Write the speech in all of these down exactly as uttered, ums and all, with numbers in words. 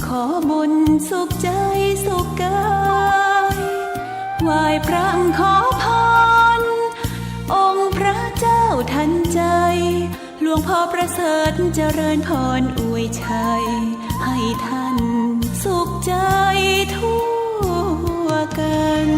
ขอบุญสุขใจ๋สุขก๋าย ไหว้พระขอพร องค์พระเจ้าทันใจ๋ หลวงพ่อประเสริฐเจริญพรอวยชัย ให้ท่านสุขใจ๋ทั่วกัน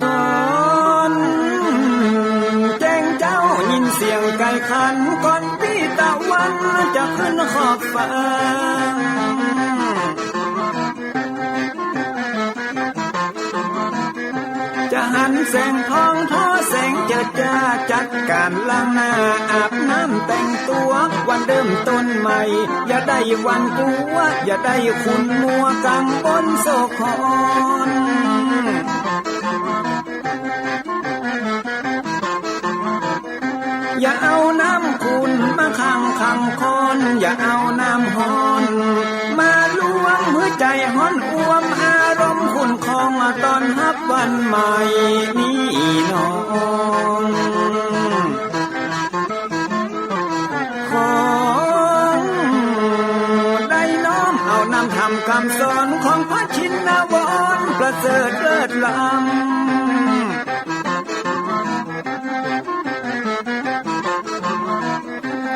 ต๋อนแจ้งเจ๊ายินเสียงไก่ขัน ก่อนปี้ตะวันจะขึ้นขอบฟ้า จะหันแสงทองทอแสงเจิดจ้า จัดก๋านล้างหน้าอาบน้ำแต่งตั๋ว วันเริ่มต้นใหม่ อย่าได้หวาดกลัว อย่าได้ขุ่นมัวกังวลโศกหอน อย่าเอาน้ำขุ่นมาขังขังคอน อย่าเอาน้ำฮ้อนมาลวง หื้อใจ๋ฮ้อนอ่วม อารมณ์ขุ่นข้อง ต้อนฮับวันใหม่นี้น้อง ขอได้น้อมเอานำธรรมคำสอนของพระชินวรประเสริฐเลิศล้ำ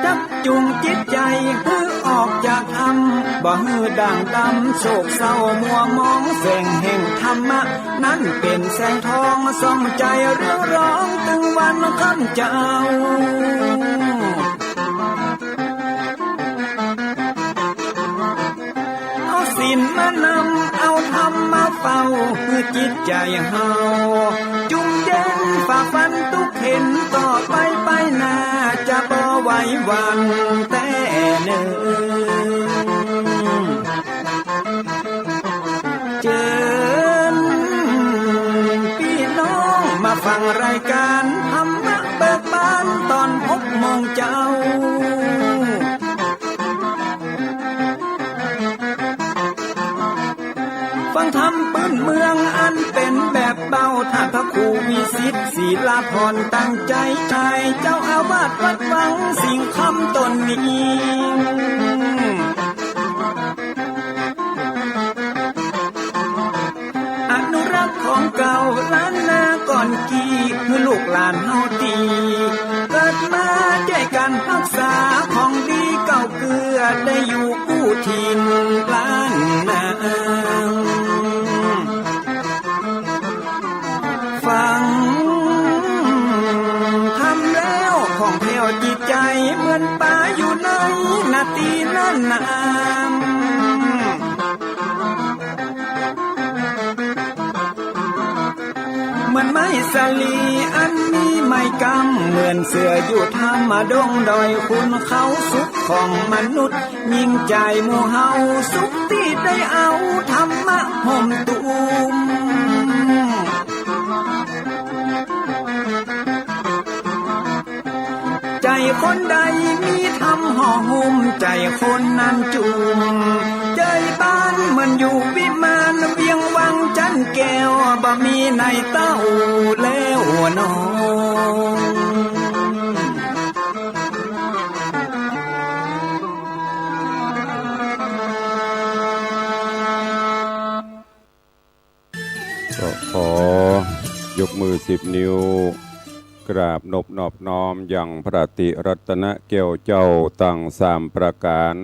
จักจูงจิตใจ๋หื้อออกจากถ้ำ บ่หื้อด่างดำโศกเศร้ามัวหมอง แสงแห่งธรรมะนั้นเป๋นแสงทองส่องใจ๋เรืองรองตึงวันค่ำเจ๊า เอาศีลมานำ เอาธรรมมาเฝ้า หื้อจิตใจ๋เฮาจุ่มเย็น ฝ่าฟันตุ๊กเข็ญ ต่อไปไปหน้าจะบ่ไหวหวั่นแต๊เน่อ เจิญปี้น้องมาฟังรายก๋านธรรมะเบิกบานต๋อนหกโมงเจ๊า ฟังธรรมปื้นเมืองอันเป๋นแบบเบา ต้านพระครูวิสิทธิ์ ศิลาพร ตั้งใจ๋ใจ๋ เจ้าอาวาสวัดวังสิงห์คำต๋นนี้ อนุรักษ์ของเก่าล้านนาก่อนกี้ หื้อลูกหลานเฮาตี้เกิดมา จ้วยกั๋นฮักษาของดีเก่าเกื้อ ได้อยู่กู้ถิ่นล้านนา ฟังธรรมแล้วผ่องแผ้วจิตใจ๋ เหมือนป๋าอยู่ในนาตี้น้ำ เหมือนไม้สาลีอันมีไม้กำ เหมือนเสืออยู่ถ้ำดงดอย ขุนเขาสุขของมนุษย์ ยิ่งใจ๋หมู่เฮาสุขตี้ได้เอาธรรมะห่มตุ้ม ใจ๋คนใดมีธรรมห่อหุ้ม ใจ๋คนนั้นจุ่ม ใจ๋บ้านเหมือนอยู่วิมาน เวียงวังจันแก้ว บ่มีในเต้าแล้วน้อง ก็ขอยกมือสิบนิ้ว กราบนบนอบน้อมยังพระติรัตนแก้วเจ้าตังสามประก๋าน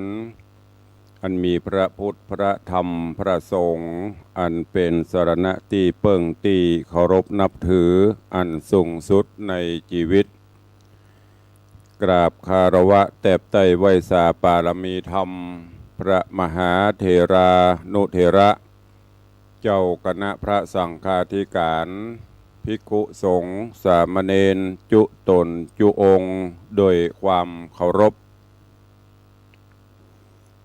อันมีพระพุทธ พระธรรม พระสงฆ์ อันเป๋นสรณะตี้เปิ้งตี้เคารพนับถืออันสูงสุดในจีวิต กราบคารวะแตบใต้ไหว้สาปารมีธรรม พ พระมหาเถรานุเถระ เจ้าคณะพระสังฆาธิการ ภิกขุสงฆ์ สามเณร จุตนจุองค์ โดยความเคารพ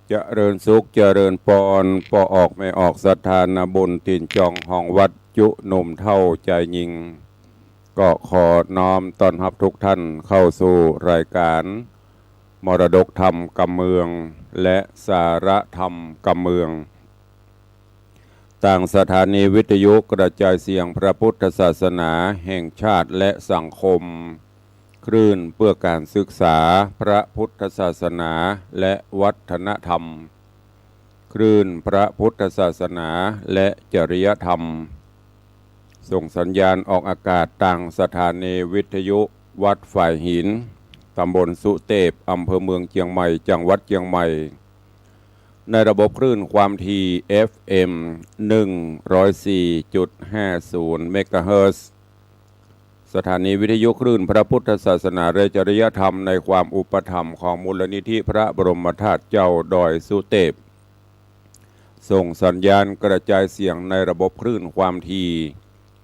เจริญสุข เจริญปอน ป้อออกแม่ออกศรัทธานาบุญ ถิ่นจองห้องวัด จุหนุ่มเฒ่าจายญิง ก็ขอน้อมต้อนฮับทุกท่านเข้าสู่รายการ มรดกธรรมกำเมือง และสาระธรรมกำเมือง ตางสถานีวิทยุกระจายเสียงพระพุทธศาสนาแห่งชาติและสังคม คลื่นเพื่อการศึกษาพระพุทธศาสนาและวัฒนธรรม คลื่นพระพุทธศาสนาและจริยธรรม ส่งสัญญาณออกอากาศตางสถานีวิทยุวัดฝายหิน ตำบลสุเตพ อำเภอเมืองเจียงใหม่ จังหวัดเจียงใหม่ ในระบบคลื่นความถี่ เอฟเอ็ม หนึ่งร้อยสี่จุดห้าศูนย์ เมกะเฮิรตซ์ สถานีวิทยุคลื่นพระพุทธศาสนาและจริยธรรมในความอุปถัมภ์ของมูลนิธิพระบรมธาตุเจ้าดอยสุเตพ ส่งสัญญาณกระจายเสียงในระบบคลื่นความถี่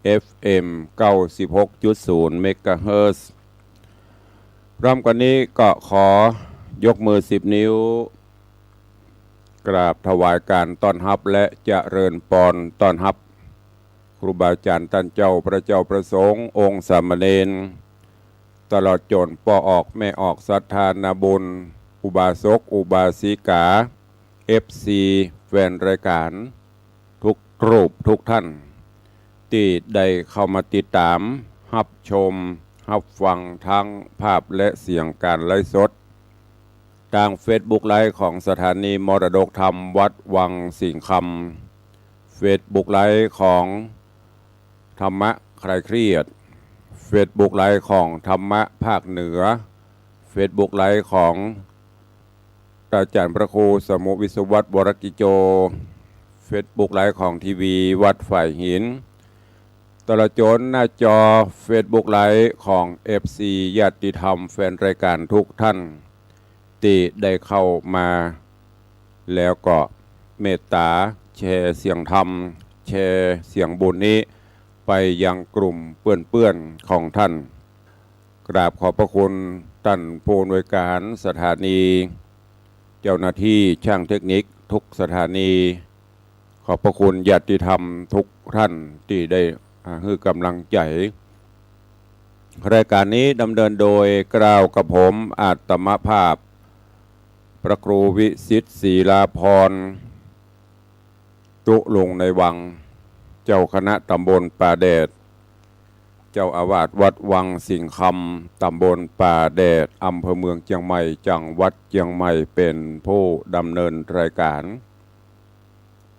เอฟเอ็ม เก้าสิบหกจุดศูนย์ เมกะเฮิรตซ์ พร้อมกันนี้ก็ขอยกมือสิบนิ้ว กราบถวายการต้อนฮับและเจริญปอนต้อนฮับ ครูบาอาจารย์ต้านเจ้า พระเจ้าพระสงฆ์ องค์สามเณร ตลอดจ๋นป้อออกแม่ออกศรัทธานาบุญ อุบาสกอุบาสิกา เอฟซี แฟนรายการ ทุกรูปทุกท่าน ตี้ได้เข้ามาติดต๋าม ฮับชม ฮับฟังทั้งภาพและเสียงการไลฟ์สด ตางเฟซบุ๊กไลฟ์ของสถานีมรดกธรรมวัดวังสิงห์คำ เฟซบุ๊กไลฟ์ของธรรมะคลายเครียด เฟซบุ๊กไลฟ์ของธรรมะภาคเหนือ เฟซบุ๊กไลฟ์ของอาจารย์พระครูสมุวิศวัตร วรกิจโจ เฟซบุ๊กไลฟ์ของทีวีวัดฝายหิน ตลอดจ๋นหน้าจอเฟซบุ๊กไลฟ์ของ เอฟซี ญาติธรรมแฟนรายการทุกท่าน ตี้ได้เข้ามา แล้วก็เมตต๋าแชร์เสียงธรรม แชร์เสียงบุญนี้ไปยังกลุ่มเปื้อนๆ ของท่าน กราบขอบพระคุณต้านผู้อำนวยการสถานี เจ้าหน้าที่ช่างเทคนิคทุกสถานี ขอบพระคุณญาติธรรมทุกท่านตี้ได้ อ่า หื้อกำลังใจ๋ รายการนี้ดำเนินโดยเกล้ากระผมอาตมาภาพ พระครูวิสิทธิ์ศิลาภรณ์ ตุ๊ลุงในวัง เจ้าคณะตำบลป่าแดด เจ้าอาวาสวัดวังสิงห์คำ ตำบลป่าแดด อำเภอเมืองเจียงใหม่ จังหวัดเจียงใหม่ เป๋นผู้ดำเนินรายการ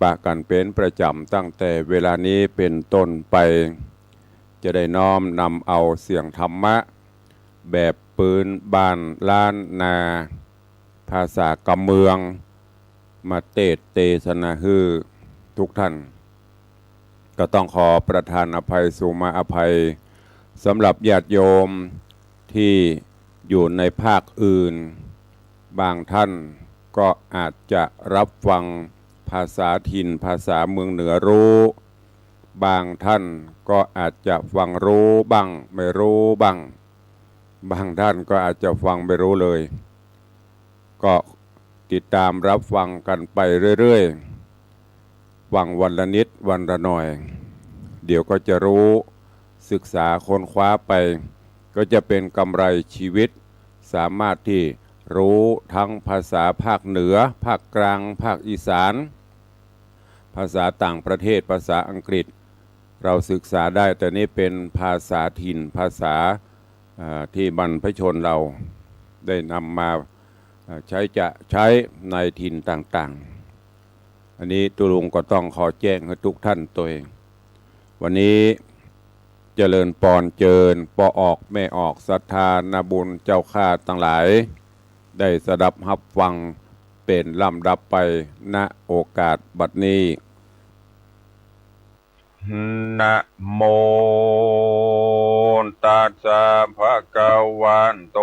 ปะกั๋นเป๋นประจ๋ำตั้งแต่เวลานี้เป๋นต้นไป จะได้น้อมนำเอาเสียงธรรมะแบบปื๊นบ้านล้านนา ภาษากำเมือง มาเตสน์เตสนาหื้อทุกท่าน ก็ต้องขอประทานอภัย สุมาอภัย สำหรับญาติโยมที่อยู่ในภาคอื่น บางท่านก็อาจจะรับฟังภาษาถิ่น ภาษาเมืองเหนือรู้ บางท่านก็อาจจะฟังรู้บ้าง ไม่รู้บ้าง บางท่านก็อาจจะฟังไม่รู้เลย ก็ติดตามรับฟังกั๋นไปเรื่อยๆ ฟังวันละนิดวันละหน่อย เดี๋ยวก็จะรู้ ศึกษาค้นคว้าไป ก็จะเป๋นกำไรชีวิต สามารถตี้รู้ทั้งภาษาภาคเหนือ ภาคกลาง ภาคอีสาน ภาษาต่างประเทศ ภาษาอังกฤษ เราศึกษาได้ แต่นี่เป๋นภาษาถิ่น ภาษา อ่า ที่บรรพชนเราได้นำมา อ่า ใช้จะใช้ในถิ่นต่างๆ อันนี้ตุ๊ลุงก็ต้องขอแจ้งหื้อทุกท่านตวย วันนี้เจริญปอนเจิญป้อออกแม่ออกศรัทธานาบุญเจ้าข้าตังหลาย ได้สดับฮับฟังเป๋นลำดับไป ณ โอกาสบัดนี้ นะโมตัสสะภะคะวะโต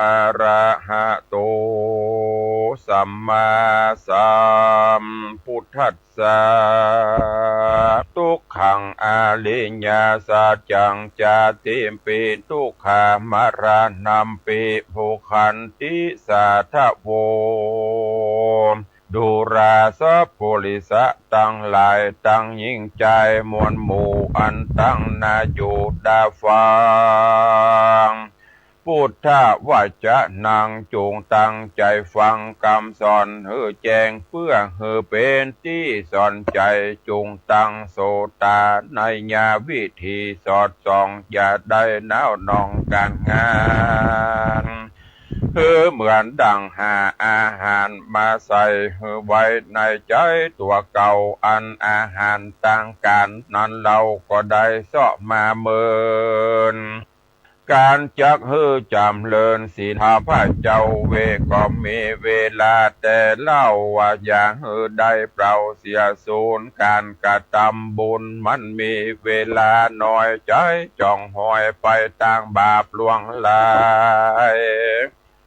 อะระหะโต สั สัมมาสัมพุทธัสสะ ทุกขังอริยสัจจัง ชาติปิ ทุกขา มรณัมปิ ปุคขันติ สาธโว ดูราสัปปุริสะตังหลาย ตังญิงจายมวลหมู่ อันตังหน้าอยู่ต๋าฟัง พุทธวจนัง จุ่งตั้งใจ๋ฟังกำสอนหื้อแจ้ง เปื้อหื้อเป๋นตี้สอนใจ๋ จุ่งตั้งโสตาในญาวิถีสอดส่อง อย่าได้หนาวหน่องก๋านงาน หื้อเหมือนดั่งหาอาหารมาใส่หื้อไว้ในใจ๋ตั๋วเก่า อันอาหารตางก๋านนั้นเฮาก็ได้เซาะมาเมิน ก๋านจักหื้อจ๋ำเริญศีล ข้าพเจ้าเวก็มีเวลาแต่เล่าว่า อย่าหื้อได้เปล่าเสียสูญ ก๋านกระตำบุญมันมีเวลาน้อย ใจ๋จ่องหอยไปตางบาปล่วงหลาย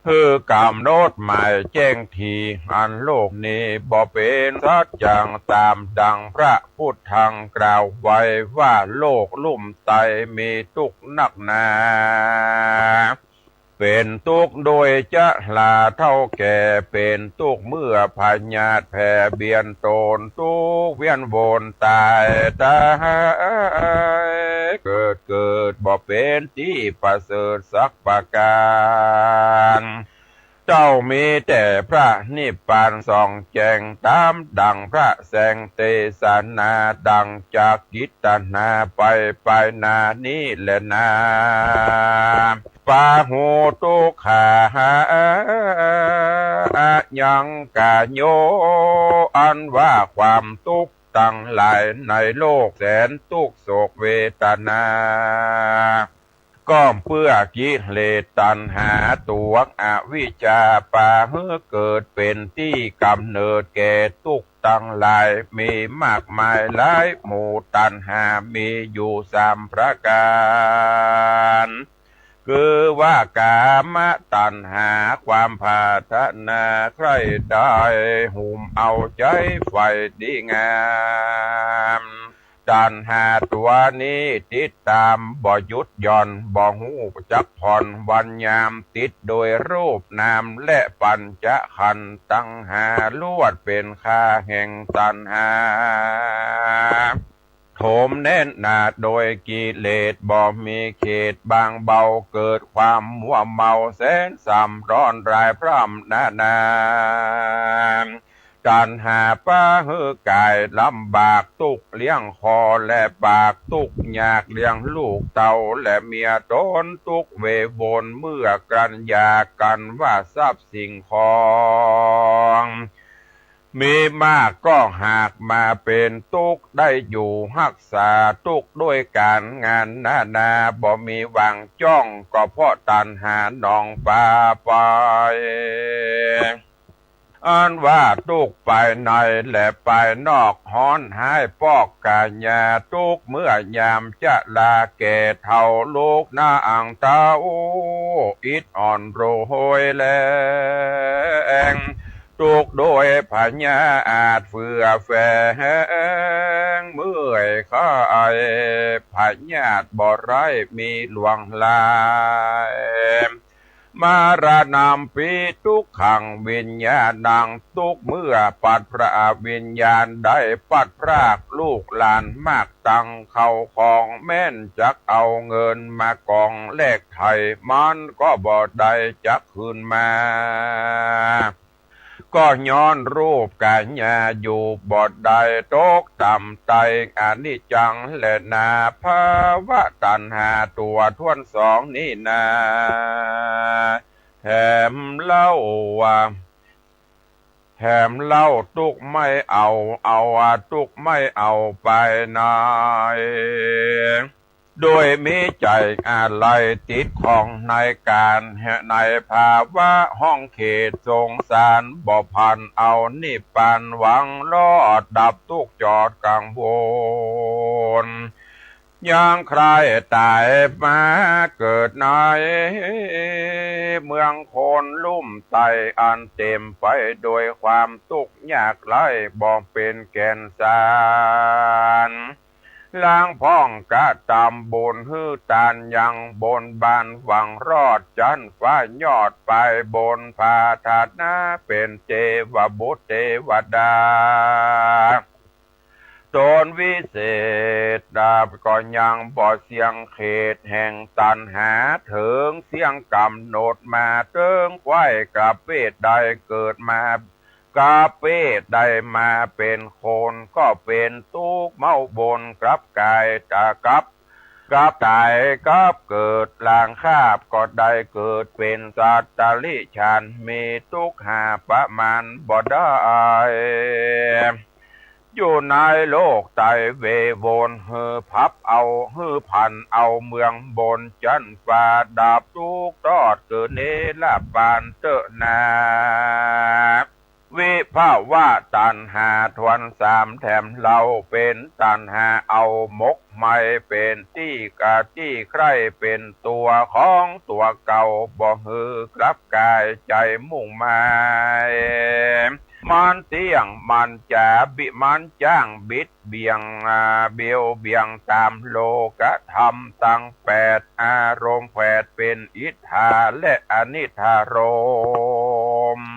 หื้อกำหนดหมายแจ้งที อันโลกนี้บ่เป๋นสัจจัง ต๋ามดั่งพระพุทธังกล่าวไว้ว่า โลกลุ่มไตมีตุ๊กข์นักหนา เป๋นตุ๊กข์โดยชราเฒ่าแก่ เป๋นตุ๊กข์เมื่อพยาธิแผ่เบียนต๋น ตุ๊กข์เวียนวนต๋ายต๋ายเกิด เกิดบ่เป๋นตี้ประเสริฐสักประก๋าน เต้ามีแต่พระนิพพานส่องแจ้ง ต๋ามดั่งพระแสงเตสนา ดั่งจักกิตนาไป ไปหน้านี้แลนา ปาหุตุ๊กขา ยังกะโย อันว่าความตุ๊กข์ตังหลายในโลกแสนตุ๊กข์โศกเวตนา ก็เปื้อกิเลสตัณหาตั๋วอวิชชา ปาหื้อเกิดเป๋นตี้ก๋ำเนิดแก่ตุ๊กข์ตังหลาย มีมากมายหลายหมู่ ตัณหามีอยู่สามประก๋าน คือว่ากามตัณหา ความปรารถนาใคร่ได้ หุ้มเอาใจ๋ใฝ่ดีงาม ตัณหาตั๋วนี้ติดต๋ามบ่หยุดหย่อน บ่ฮู้จักผ่อนวันยาม ติดโดยรูปนามและปัญจขันธ์ตังห้า ล้วนเป๋นข้าแห่งตัณหา โถมแน่นหนาโดยกิเลสบ่มีเขตบางเบา เกิดความมัวเมาแสนซ้ำร้อนรายพร่ำนานา ตัณหาปาหื้อกายลำบาก ตุ๊กข์เลี้ยงคอและปาก ตุ๊กข์ยากเลี้ยงลูกเต้าและเมียต๋น ตุ๊กข์เววนเมื่อกลั้นหย่ากั๋นว่าทรัพย์สิ่งของ มีมากก็หากมาเป๋นตุ๊กข์ ได้อยู่ฮักษาตุ๊กข์ด้วยก๋านงานนานา บ่มีหวังจ้อง ก็เพราะตัณหาหนองปาไป อันว่าตุ๊กข์ภายในและภายนอก ฮ้อนฮ้ายปอกกายา ตุ๊กข์เมื่อยามชราแก่เฒ่า ลูกนางเต้าอิดอ่อนโรยแรง ตุ๊กข์โดยพยาธิเฟื่อแฝง เมื่อยไข้พยาธิบ่ร้ายมีหลวงหลาย มรณัมปิ ตุ๊กขัง วิญญาณัง ตุ๊กข์เมื่อปัดพรากวิญญาณ ได้ปัดพรากลูกหลานมากตัง เข้าของแม้นจักเอาเงินมากองแลกไถ่ มันก็บ่ได้จักคืนมา ก็ย้อนรูปกายาอยู่บ่ได้ ตกต่ำใต้อนิจจังแลนา ภวะตัณหาตั๋วถ้วนสองนี้นา แถมเล่าว่า แถมเล่าตุ๊กข์ไม่เอา เอาตุ๊กข์ไม่เอาไปไหน โดยมีใจ๋อาลัยติดข้องในก๋านในภาวะห้องเขตสงสาร บ่ผันเอานิพพานหวังรอดดับตุ๊กข์จอดกังวล ยังใคร่ต๋ายมาเกิดในเมืองคนลุ่มไต้ อันเต๋มไปโดยความตุ๊กข์ยากไร้ บ่เป๋นแก่นสาร ลางพ่องกระตำบุญหื้อตานยังบนบานหวังรอดจั๊นฟ้ายอดไปบนปรารถนาเป๋นเตวบุตรเตวดา ต๋นวิเศษดาบก็ยังบ่เสี้ยงเขตแห่งตัณหา เถิงเสี้ยงก๋ำหนดมาเถิงไขว้กระเปดได้เกิดมา กระเปดได้มาเป๋นคนก็เป๋นตุ๊กข์เม้าบนกลับก๋ายต๋ายกลับ กลับต๋ายกลับเกิดลางคาบก็ได้เกิดเป๋นสัตว์เดรัจฉาน มีตุ๊กข์หาประมาณบ่ได้ อยู่ในโลกไตรเวย์วน หื้อผับเอา หื้อผันเอาเมืองบนจั๊นฟ้าดับตุ๊กข์ตอดเกิดเนรปานเต๊อะนา วิภวตัณหาทวนสามแถมเล่า เป๋นตัณหาเอาหมกไหม้ เป๋นตี้กาตี้ใคร่ เป๋นตั๋วของตั๋วเก่า บ่หื้อกลับก๋ายใจ๋มุ่งหมาย มันเตี้ยงมันจ๋าบิ มันจ้างบิดเบี่ยง อ่า เบียวเบี่ยงต๋ามโลกธรรมตังแปด อารมณ์แผดเป๋นอิทธาและอนิทธารมณ์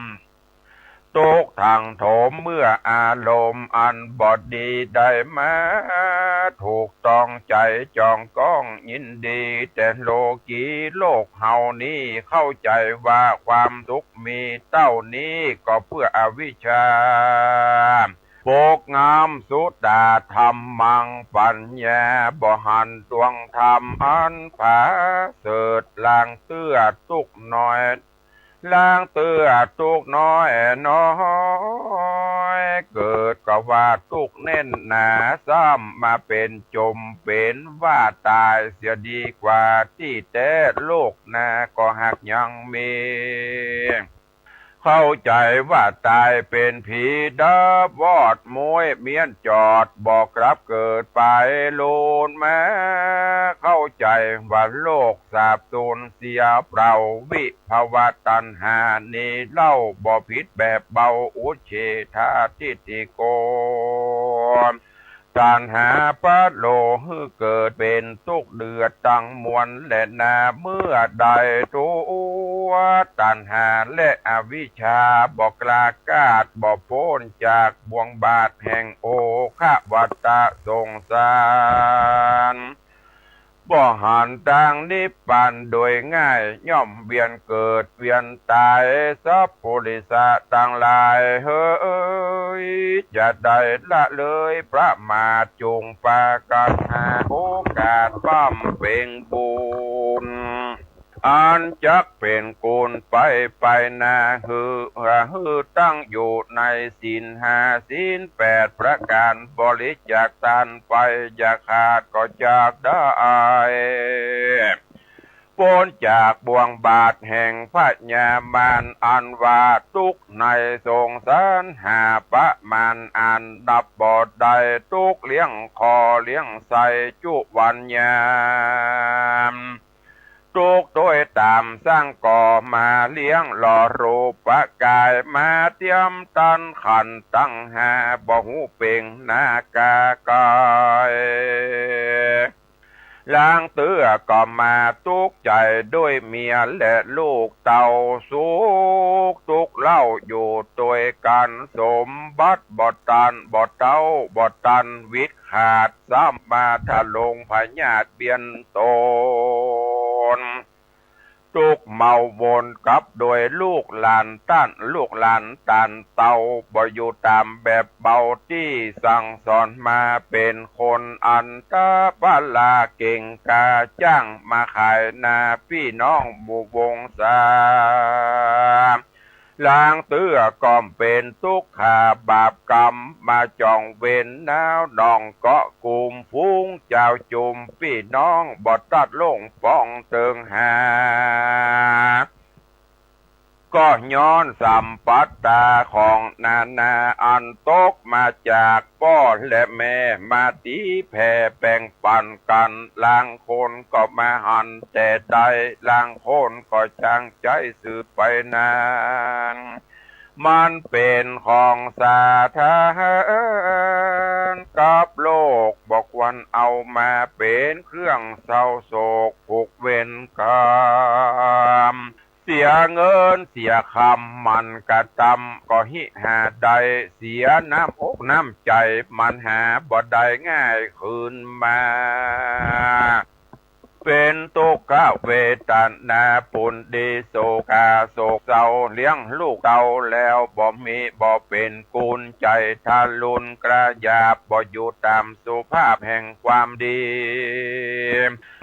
ตุ๊กข์ถังโถมเมื่ออารมณ์อันบ่ดีได้มาถูกต้องใจ๋ จ่องก้องยินดี แต่โลกีโลกเฮานี้เข้าใจ๋ว่าความสุขมีเต้านี้ ก็เปื้ออวิชชาปกงำสุตาธรรมัง ปัญญาบ่หันดวงธรรมอันผาเสริฐ ลางเตื้อตุ๊กข์น้อย ลางเตื้อตุ๊กข์น้อยน้อยเกิด ก็ว่าตุ๊กข์แน่นหนา ซ้ำมาเป๋นจมเป๋นว่าต๋ายเสียดีกว่า ตี้แต๊โลกหน้าก็หากยังมี เข้าใจ๋ว่าต๋ายเป๋นผีดับวอดม้วยเมี้ยนจอด บ่กลับเกิดไปลูนมา เข้าใจ๋ว่าโลกสาบสูญเสียเปล่า วิภวตัณหานี้เล่า บ่ผิดแบบเบา อุจเฉททิฏฐิโก ตัณหาปะโลหื้อเกิดเป๋นตุ๊กข์เดือดตังมวลแลนา เมื่อใดตั๋วตัณหาและอวิชชาบ่กล้าก้าด บ่ป๊นจากบ่วงบาตรแห่งโอฆะวัฏฏะสงสาร บ่หันตางนิพพานโดยง่าย ย่อมเวียนเกิดเวียนต๋าย สัพปุริสะตังหลายเหย จะได้ละเลยประมาท จุ่งปากั๋นหาโอกาสบำเพ็งบุญ อันจักเป๋นกุณไปไปนา หื้อ หื้อตั้งอยู่ในศีลห้าศีลแปดประก๋าน บริจาคตานไป อย่าขาดก็จักได้ ป๊นจากบ่วงบาตรแห่งพญามาร อันว่าตุ๊กข์ในสงสารหาประมาณอันนับบ่ได้ ตุ๊กข์เลี้ยงคอเลี้ยงไส้จุวันยาม ตุ๊กข์โตยต๋ามสร้างก่อมาเลี้ยงหล่อรูปกาย มาเตียมตันขันธ์ตังห้า บ่ฮู้เป่งหน้ากากาย ลางเตื้อก็มาตุ๊กข์ใจ๋ด้วยเมียและลูกเต้า สุขตุ๊กข์เล่าอยู่ตวยกั๋น สมบัติบ่ตัน บ่เต้าบ่ตัน วิดขาด ซ้ำมาทะลงพยาธิเบียดโตน ตุ๊กข์เมาวนกับด้วยลูกหลานต้าน ลูกหลานต้านเต้า บ่อยู่ต๋ามแบบเบาตี้สั่งสอนมา เป๋นคนอันตะปะละเก่งกล้า จ้างมาขายหน้าปี้น้องหมู่วงศา ลางเตื้อก็เป๋นตุ๊กข์ขาบาปก๋รรม มาจ่องเวรหน้าน้องเกาะกุม ฝูงจาวจุมปี้น้อง บ่ตัดลงป้องเติงหา ข ก็ย้อนสัมปัตตาของนานาอันตกมาจากป้อและแม่มาตี๋แผ่แบ่งปั๋นกั๋น ลางคนก็มาหันแต่ไต ลางคนก็จางใจ๊สืบไปนา มันเป๋นของสาธารกับโลก บ่ควรเอามาเป๋นเครื่องเศร้าโศกผูกเวรกรรม เสียเงินเสียคำมันกระตำก็ฮิหาได้ เสียน้ำอกน้ำใจ๋มันหาบ่ได้ง่ายคืนมา เป๋นตุ๊กขเวทนาปูนดีโศกาโศกเศร้า เลี้ยงลูกเต้าแล้วบ่มีบ่เป๋นกุญ ใจ๋ทะลุนกระหยาบบ่อยู่ต๋ามสุภาพแห่งความดี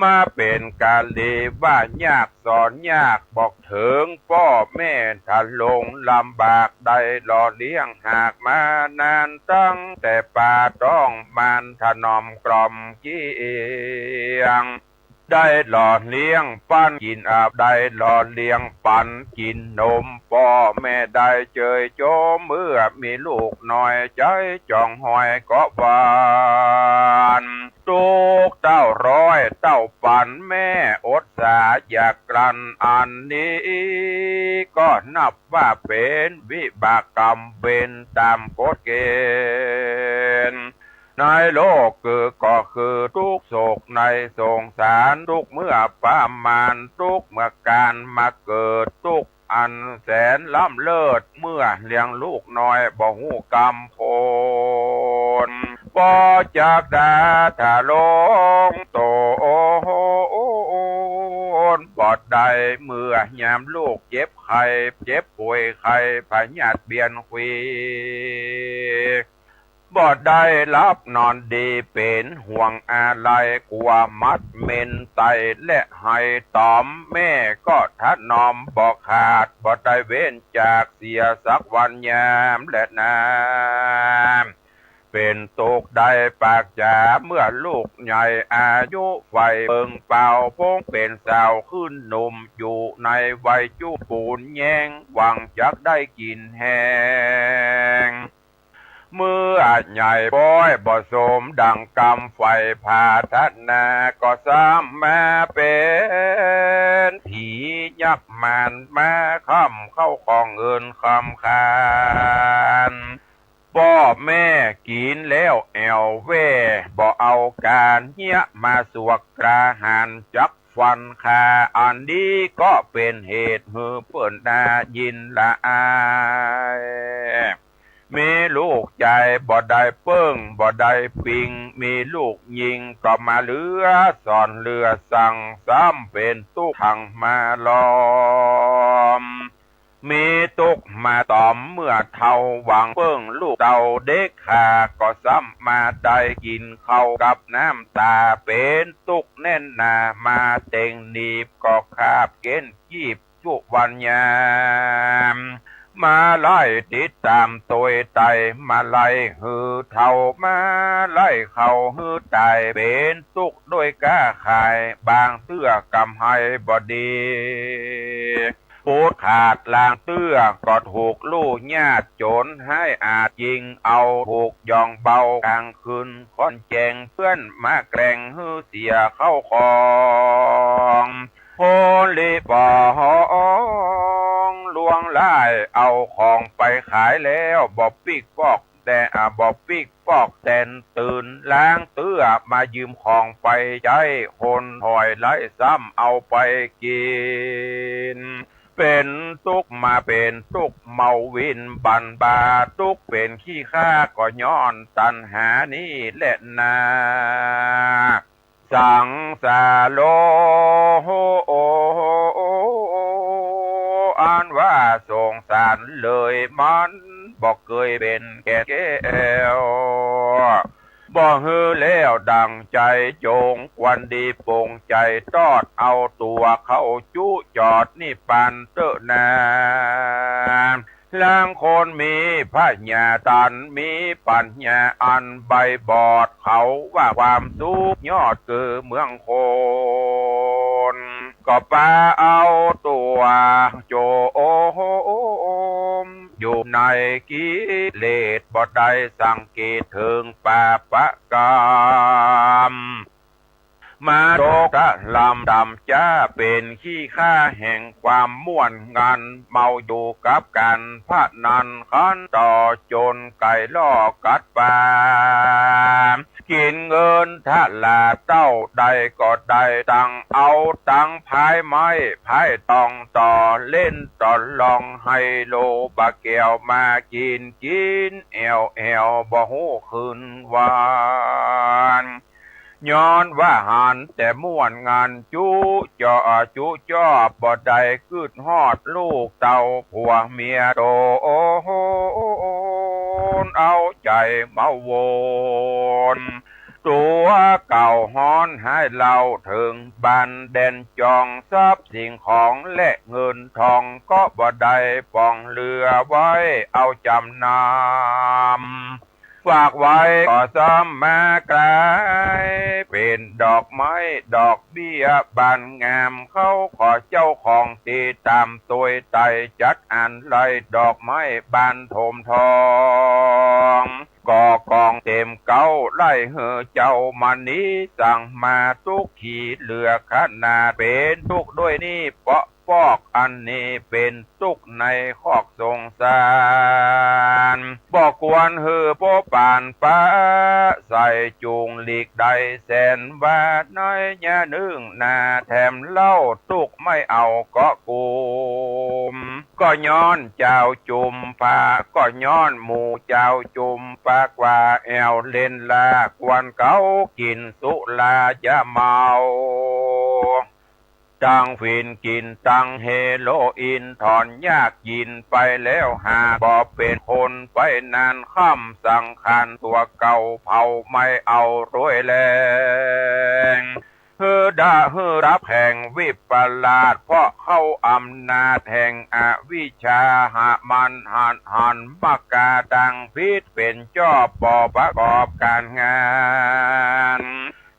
มาเป๋นกาลีว่ายากสอนยาก บอกเถิงป้อแม่ทะลงลำบาก ได้หล่อเลี้ยงหากมานาน ตั้งแต่ปาต๊องมารถนอมกล่อมเกลี้ยง ได้หล่อเลี้ยงปั๋นกิ๋นอาบ ได้หล่อเลี้ยงปั๋นกิ๋นนม ป้อแม่ได้เจยโจม เมื่อมีลูกน้อยใจ๋จ่องหอยก็หวั่น ตุ๊กข์เต้าร้อยเต้าปั๋นแม่อดสาอย่ากลั้น อันนี้ก็นับว่าเป๋นวิบากกรรมเวรต๋ามกฎเกณฑ์ ในโลกคือก็คือทุกข์โศกในสงสาร ทุกข์เมื่อประมาณ ทุกข์เมื่อการมาเกิด ทุกข์อันแสนล้ำเลิศ เมื่อเลี้ยงลูกน้อยบ่ฮู้กำโพน บ่จักดาถะลงตนบ่ได้ เมื่อยามลูกเจ็บไข้ เจ็บป่วยไข้พยาธิเบียนขวี บ่ได้หลับนอนดี เป๋นห่วงอาลัย กั๋วหมัดเม็นไตและไห้ต๋อม แม่ก็ถนอมบ่ขาด บ่ได้เว้นจากเสียสักวันยามแลนา เป๋นตุ๊กข์ได้ปากจ๋า เมื่อลูกใหญ่อายุใฝ่เปิงเปล่า พงเป๋นสาวขึ้นหนุ่ม อยู่ในวัยจุปูนแย้ง หวังจักได้กิ๋นแฮง เมื่อใหญ่ป๊อยบ่สมดั่งกำใฝ่ผาถนา ก็ซ้ำมาเป๋นผียักษ์มารมาค้ำเข้าของเงินคำคาน ป้อแม่กิ๋นแล้วแอ่วแว่ บ่เอาก๋านเฮี้ยมาสวกกล้าหาญจักฟันฆ่า อันนี้ก็เป๋นเหตุหื้อเปิ้นได้ยินละอาย มีลูกจายบ่ได้เปิ้งบ่ได้ปิง มีลูกญิงก็มาเหลือสอนเหลือสั่ง ซ้ำเป๋นตุ๊กข์ขังมาล้อม มีตุ๊กข์มาต๋อมเมื่อเฒ่า หวังเปิ้งลูกเต้าเด็กขาก็ซ้ำมาได้กิ๋นข้าวกับน้ำต๋า เป๋นตุ๊กข์แน่นหนามาเต็งหนีบ ก็คาบเก๊นกีบจุวันยาม มาไล่ติดต๋ามตวยไต มาไล่หื้อเฒ่า มาไล่เข้าหื้อต๋าย เป๋นตุ๊กข์ด้วยก๊าขาย บางเตื้อกำไรบ่ดี ปูดขาดลางเตื้อก็ถูกลู่ยาด โจรฮ้ายอาจยิงเอา ถูกย่องเบากลางคืน ค่อนแจ้งเปื้อนมาแกล้งหื้อเสียเข้าของ โพลิปองลวงลาย เอาของไปขายแล้วบ่ปิ๊กปอก แต่ อ่า บ่ปิ๊กปอกแตนตื่น ลางเตื้อมายืมของไปใจ๊ คนถอยไล่ซ้ำเอาไปกิ๋น เป๋นตุ๊กข์มาเป๋นตุ๊กข์เมาวินบันบา ตุ๊กข์เป๋นขี้ข้าก็ย้อนตัณหานี้แลนา สังสารโลก อันว่าสงสารเลย มันบ่เกยเป๋นแก่นแก้ว บ่หื้อแล้วดั่งใจ๋จง ควรดีปงใจ๋ตอด เอาตั๋วเข้าจุจอดนิพพานเต๊อะนา ลางคนมีผญาต๋า มีปั๋ญญาอันใบบอด เขาว่าความสุขยอดคือเมืองคน ก็ปาเอาตั๋วโจ ในกิเลส บ่ได้สังเกตเถิงปาปะกรรม มาตกตะหล่ำต่ำจ๊า เป๋นขี้ข้าแห่งความม่วนงัน เมาอยู่กับก๋านพนัน ขันต่อจ๋นไก่ล่อกัดป๋า กิ๋นเงินทะหลาเต้าใดก็ได้ ตังเอาตังพายไม้พายตอง ต่อเล่นต่อลอง ไฮโลปะแก้วมากิ๋น กิ๋นแอ่วแอ่ว บ่ฮู้คืนวัน ย้อนว่าหันแต่ม่วนงัน จุจ่อจุจ่อ บ่ได้กึ๊ดฮอดลูกเต้าผัวเมียโตน เอาใจ๋เมาวน ตั๋วเก่าฮ้อนหายเล่า เถิงบ้านแดนจอง ทรัพย์สิ่งของและเงินทอง ก็บ่ได้ป๋องเหลือไว้ เอาจ๋ำนำ ฝากไว้ก็ซ้ำมากลาย เป๋นดอกไม้ดอกเบี้ยบานงาม เขาขอเจ้าของตี้ต๋ามตวยไต่ จัดอันไล่ดอกไม้บานโถมทอง ก่อกองเต๋มเก๊า ไล่หื้อเจ้ามณี สั่งมาตุ๊กขีเหลือขนาด เป๋นตุ๊กด้วยนี่เปาะ ปอกอันนี้เป๋นตุ๊กในคอกสงสาร บ่ควรหื้อโป๊ปานปะใส จูงหลีกได้แสนว่า ในยะนึ่งนาแถมเล่า ตุ๊กไม่เอาก็กุม ก็ย้อนจาวจุมปะ ก็ย้อนหมู่จาวจุมปะ กว่าแอ่วเล่นลากวนเก๊า กิ๋นสุรายาเมา ตังฝิ่นกิ๋นตังเฮโรอีน ถอนยากกิ๋นไปแล้ว หากบ่เป๋นคนไปนาน ค่ำสังขารตั๋วเก่า เผาไหม้เอาตวยแล หื้อดะหื้อดับแห่งวิปลาส เพราะเข้าอำนาจแห่งอวิชชา หามันหันหันมากาตังผิด เป๋นจอบบ่ประกอบก๋านงาน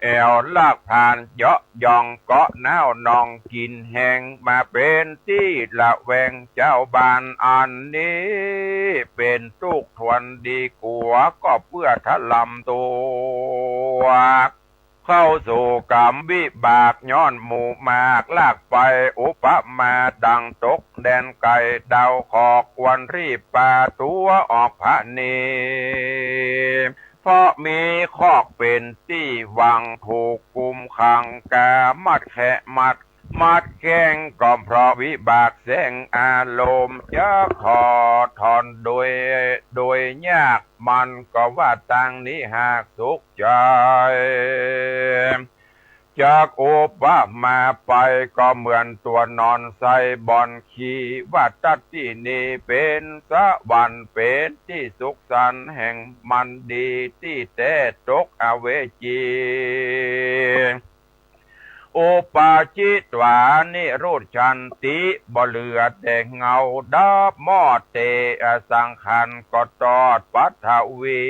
แอ่วลากผลาญเยาะยอง เกาะน้าวนองกิ๋นแฮง มาเป๋นตี้ระแวงจาวบ้าน อันนี้เป๋นตุ๊กทวนดีกั๋ว ก็เปื้อทะลำตั๋ว เข้าสู่ก๋รรมวิบาก ย้อนหมู่มากลากไป อุปมาดังตกแดนไก๋ ดาวขอกควรรีบปาตั๋วออกผะเน เพราะมีคอกเป๋นตี้หวัง ถูกกุมขังก๋ามัดแคะมัด มัดแข้ง ก็เพราะวิบากแสงอารมณ์ จักถอดถอนโดย โดยยาก มันก็ว่าตังนี้หากสุขใจ๋ จักอุปมาไป ก็เหมือนตั๋วนอนใส่บ่อนขี้ ว่าตั๊ดตี้นี้เป๋นสวรรค์ เป๋นตี้สุขสันต์แห่งมันดี ตี้แต๊ตกอเวจี อุปาจิตวานิรุชชันติ บ่เหลือแต่เงา ดับมอดเต สังขารก็ตอดปัทวี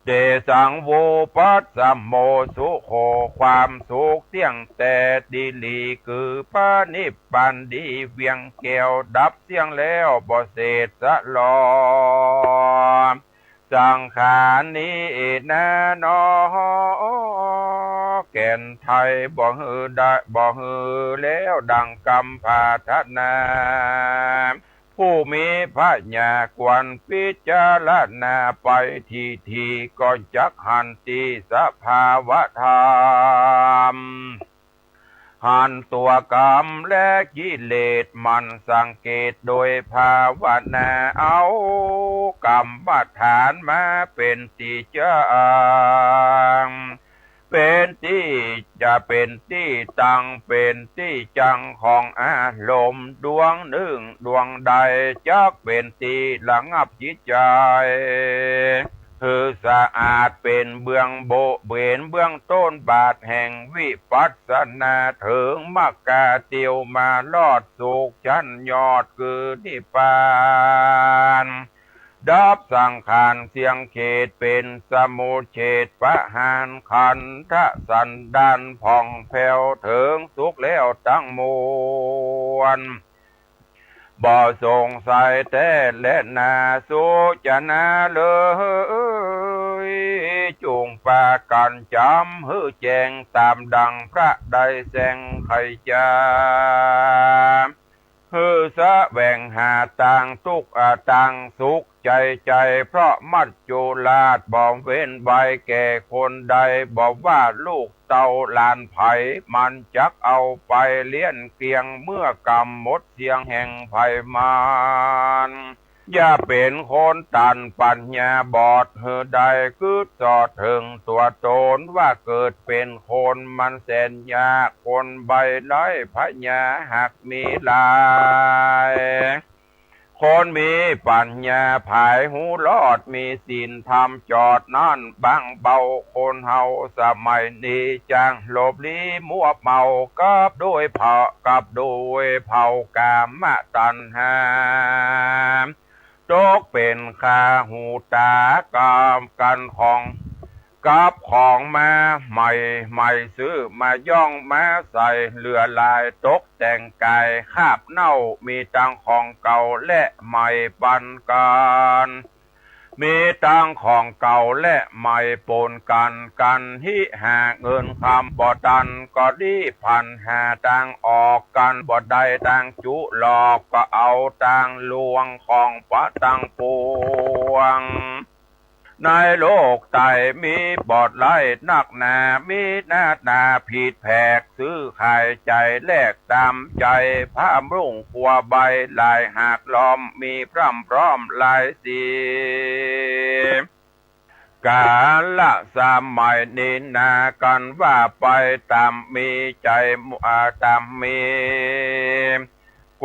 เตสัง วุปัสสโม สุโข ความสุขเตี้ยงแต๊ดีหลี คือพระนิพพานดีเวียงแก้ว ดับเสี้ยงแล้วบ่เศษสะหลอ สังขารนี้นาหนอ แก่นไท้บ่หื้อได้ บ่หื้อแล้วดังกำปรารถนา ผู้มีปัญญาควรพิจารณาไปทีที ก็จักหันตี้สภาวะธรรม หันตั๋วก๋รรมและกิเลส หมั่นสังเกตโดยภาวนา เอากรรมฐานมาเป๋นตี้จั้ง เป๋นตี้จะเป๋นตี้ตั้ง เป๋นตี้จั้งของอารมณ์ดวงนึ่งดวงใด จักเป๋นตี้ระงับจิตใจ๋ หื้อสะอาดเป๋นเบื้องโบ เป๋นเบื้องต้นบาทแห่งวิปัสสนา เถิงมรรคาเตียวมารอดสุขชั้นยอดคือนิพพาน ดับสังขารเสี้ยงเขต เป๋นสมุจเฉทประหารขันธสันดานผ่องแผ้ว เถิงสุขแล้วตังมวล บ่สงสัยแต๊แลนา สูจนาเลย จุ่งปากั๋นจ๋ำหื้อแจ้ง ต๋ามดั่งพระได้แสงไขจ๋า หื้อแสวงหาตางตุ๊ก อา ตางสุขใจ๋ใจ๋ เพราะมัจจุราชบ่เว้นไว้แก่คนใด บ่ว่าลูกเต้าหลานใผ มันจักเอาไปเลี้ยงเกลี้ยง เมื่อกำหมดเสี้ยงแห่งไพมัน อย่าเป๋นคนตันปั๋ญญาบอด หื้อได้กึ๊ดสอดเถิงตั๋วต๋น ว่าเกิดเป๋นคนมันแสนยาก คนใบ้ไร้ปั๋ญญาหากมีหลาย คนมีปั๋ญญาผายฮู้รอด มีศีลธรรมจอดนั้นบางเบา คนเฮาสมัยนี้จั้งหลบลี้มัวเมา กับด้วยเผา กับด้วยเผากามตัณหา ตกเป๋นคาหูต๋า กับกั๋นของ กับของมาใหม่ใหม่ ซื้อมาย้องมาใส่ เหลือหลายตกแต่งก๋าย คาบเน่า มีตังของเก่าและใหม่ปันกั๋น มีตังของเก่าและใหม่ป๋นกั๋น กั๋นฮิหาเงินคำบ่ตัน ก็รีบพลันหาตางออก กั๋นบ่ได้ตางจุหลอก ก็เอาตางลวงของปะตังปวง ในโลกใต้มีบ่หลายนักหนา มีหน้าต๋าผิดแผก ซื้อขายใจ๋แลกต๋ามใจ๋ ผ้าบำรุงครัวใบ้หลายหากล้อม มีพร่ำพร้อมหลายสี ก๋าละสมัยนี้นา กั๋นว่าไปต๋ามมีใจ๋ อ่า ต๋ามมี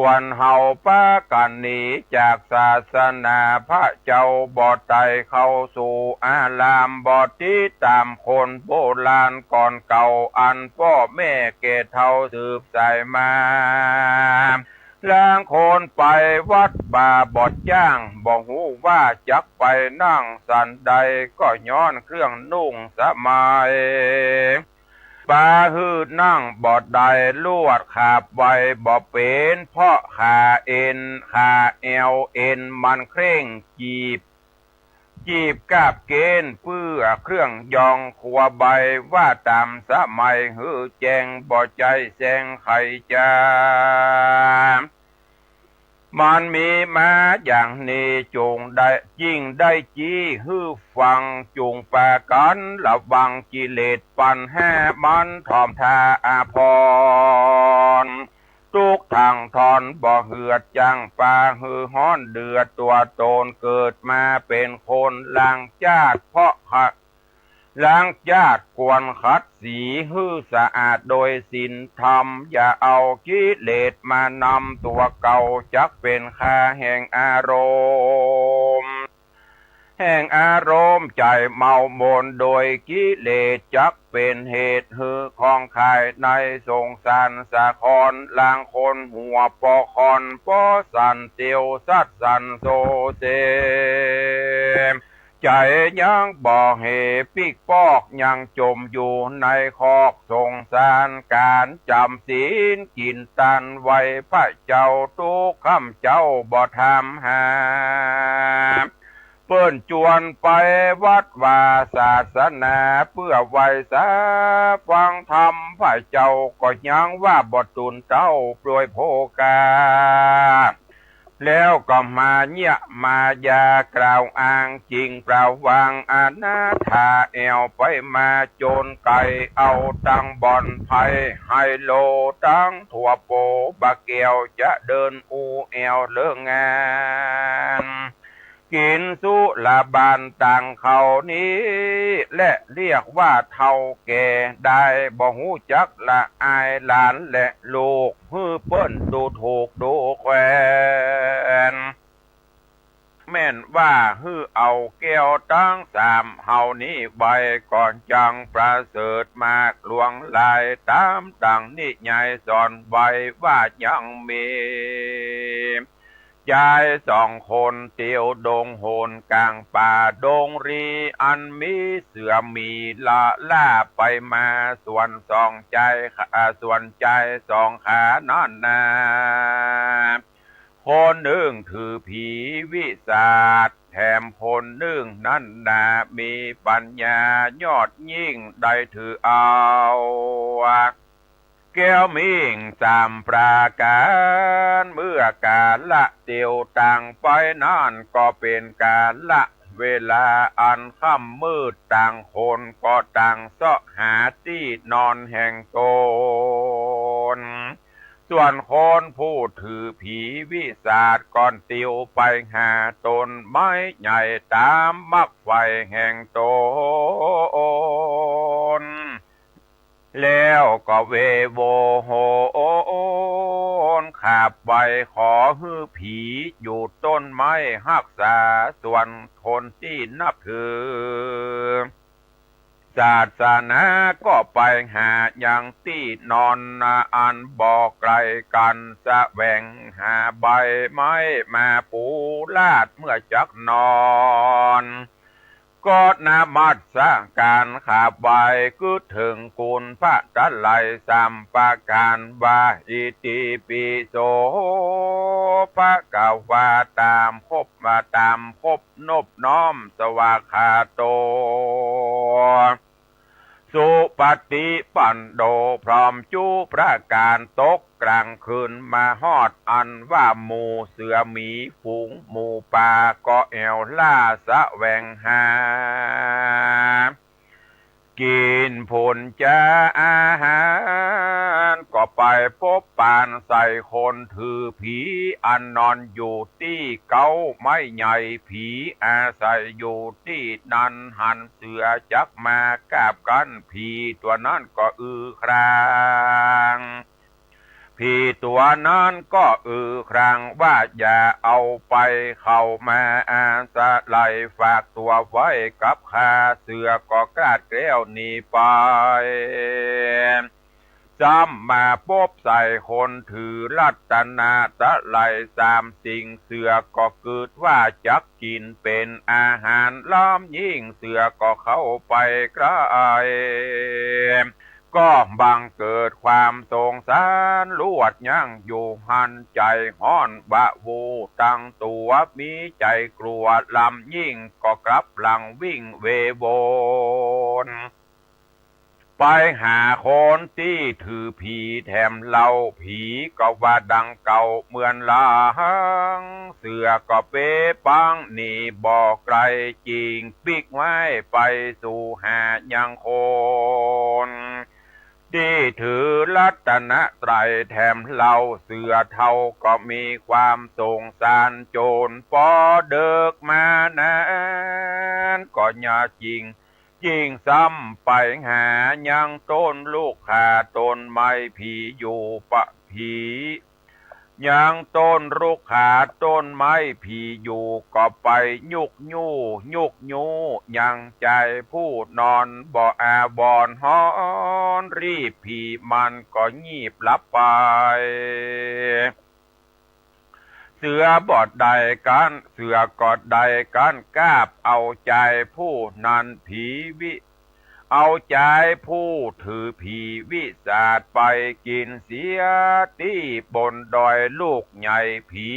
ควรเฮาปากั๋นหนีจากศาสนาพระเจ้า บ่ใต้เข้าสู่อาราม บ่ติดต๋ามคนโบราณก่อนเก่า อันป้อแม่แก่เฒ่าสืบสายมา ลางคนไปวัดบ่าบ่จ้าง บ่ฮู้ว่าจักไปนั่งสันใด ก็ย้อนเครื่องนุ่งสมัย ปาหื้อนั่งบ่ได้ ลวดขาบไว้บ่เป๋น เพราะขาเอ็น ขาแอวเอ็นมันเคร่ง จีบ จีบกาบเกณฑ์ เปื้อเครื่องยองครัวใบ้ ว่าต๋ามสมัยหื้อแจ้ง บ่ใจ้แสงไขจ๋า มันมีมาอย่างนี้ จุ่งได้ จิ่งได้จี้หื้อฟัง จุ่งปากั๋นระวังกิเลสปัณหา มันถ่อมท่าอาภรณ์ ตุ๊กข์ทั้งทอนบ่เหือดจั้ง ปาหื้อฮ้อนเดือดตั๋วต๋น เกิดมาเป๋นคนหลังจาติ เพราะขะ หลังจาติควรขัดสีหื้อสะอาดโดยศีลธรรม อย่าเอากิเลสมานำตั๋วเก่า จักเป๋นคาแห่งอารมณ์ แห่งอารมณ์ใจ๋เมาหมนโดยกิเลส จักเป๋นเหตุหื้อของขายในสงสารสาคร ลางคนหัวปอคอนปอสั่นเตียวสัตว์สั่นโซเซ ใจ๋ยังบ่เหปิ๊กปอก ยังจ่มอยู่ในคอกสงสาร ก๋านจ๋ำศีลกิ๋นตันไหว้พระเจ้า ตุ๊กค่ำเจ๊าบ่ถามหา เปิ้นจวนไปวัดวาศาสนา เปื้อไหว้สาฟังธรรม พระเจ้าก็ยังว่าบ่ตูนเต้าโปรยโภคา แล้วก็มาเยียะมายากล่าวอ้างจิ่งเปล่าหวัง อนาถาแอ่วไปมาโจรไก๋ เอาตังบ่อนไพ่ไฮโล ตังตั๋วโปบ่าแก้ว จะเดินอู้แอ่วเลิกงาน กิ๋นสุราบานตังเขานี้แหละ เรียกว่าเฒ่าแก่ได้ บ่ฮู้จักละอายหลานและลูก หื้อเปิ้นดูถูกดูแควน แม่นว่าหื้อเอาแก้วตังสามเหล่านี้ไว้ ก็จั่งประเสริฐมากหลวงหลาย ต๋ามดั่งนิยายสอนไว้ว่ายังมี จายสองคนเตียวดงหนก๋างป่าดงรี อันมีเสือหมีละล่าไปมา ส่วนสองจาย อ่า ส่วนจายสองขานั้นนา คนนึ่งถือผีวิสาท แถมคนนึ่งนั้นนามีปั๋ญญายอดยิ่ง ได้ถือเอาแก้วมิ่งสามประก๋าน เมื่อกาละเตียวต่างไปนั้น ก็เป๋นกาละเวลาอันค่ำมืด ต่างคนก็ต่างเซาะหาตี้นอนแห่งตน ส่วนคนผู้ถือผีวิสาทก็เตียวไปหาต้นไม้ใหญ่ต๋ามมักใฝ่แห่งตน แล้วก็เวโวโหนขาบไหว้ขอหื้อผีอยู่ต้นไม้ฮักษา ส่วนคนตี้นับถือ ศาสนาก็ไปหายังตี้นอนนาอันบ่ไกลกั๋น แสวงหาใบไม้มาปูลาดเมื่อจักนอน ก็นมัสก๋านขาบไหว้ กึ๊ดเถิงคุณพระตะไลสามประก๋านว่า อิติปิโสภะคะวา ต๋ามครบ มาต๋ามครบ นบน้อมสวากขาโต สุปฏิปันโน พร้อมจุประก๋าน ตกก๋างคืนมาฮอดอันว่าหมู่เสือหมีฝูงหมูป่าก็แอ่วล่าแสวงหา กิ๋นผลจาอาหาร ก็ไปปบปานใส่คนถือผีอันนอนอยู่ตี้เก๊าไม้ใหญ่ ผีอาศัยอยู่ตี้นั้น หันเสือจักมากราบกั้น ผีตั๋วนั้นก็อือคราง ผีตั๋วนั้นก็อือครางว่า อย่าเอาไป เข้ามาอาศัย ฝากตั๋วไว้กับข้า เสือก็กราดแคล้วหนีไป ซ้ำมาปบใส่คนถือรัตนตรัยสามสิ่ง เสือก็กึ๊ดว่าจักกิ๋นเป๋นอาหาร ล้ำยิ่งเสือก็เข้าไปใก้ ก็บังเกิดความสงสารลวดยั้งอยู่หั้น ใจ๋ฮ้อนวาบตั้งตั๋ว มีใจ๋กลัวล้ำยิ่ง ก็กลับหลังวิ่งเวโวน ไปหาคนตี้ถือผีแถมเล่า ผีก็ว่าดังเก่าเหมือนหลัง เสือก็เป๋ปังหนีบ่ไกล จิ่งปิ๊กไว้ไปสู่หายังคนตี้ถือรัตนตรัยแถมเล่า เสือเฒ่าก็มีความสงสารโจร ปอเดิกมานั้นก็อย่าจิ่ง จิ่งซ้ำไปหายังต้นลูกขาต้นไม้ผีอยู่ปะผี ยังต้นลูกขาต้นไม้ผีอยู่ ก็ไปยุกยู้ ยุกยู้ ยังจายผู้นอนบ่อาบอนฮ้อน รีบผีมันก็ยีบหลับไป เสือบ่ได้กั๋น เสือก็ได้กั๋นกราบเอาจายผู้นั้นผีวิ เอาจายผู้ถือผีวิสาทไปกิ๋นเสียตี้บนดอยลูกใหญ่ ผี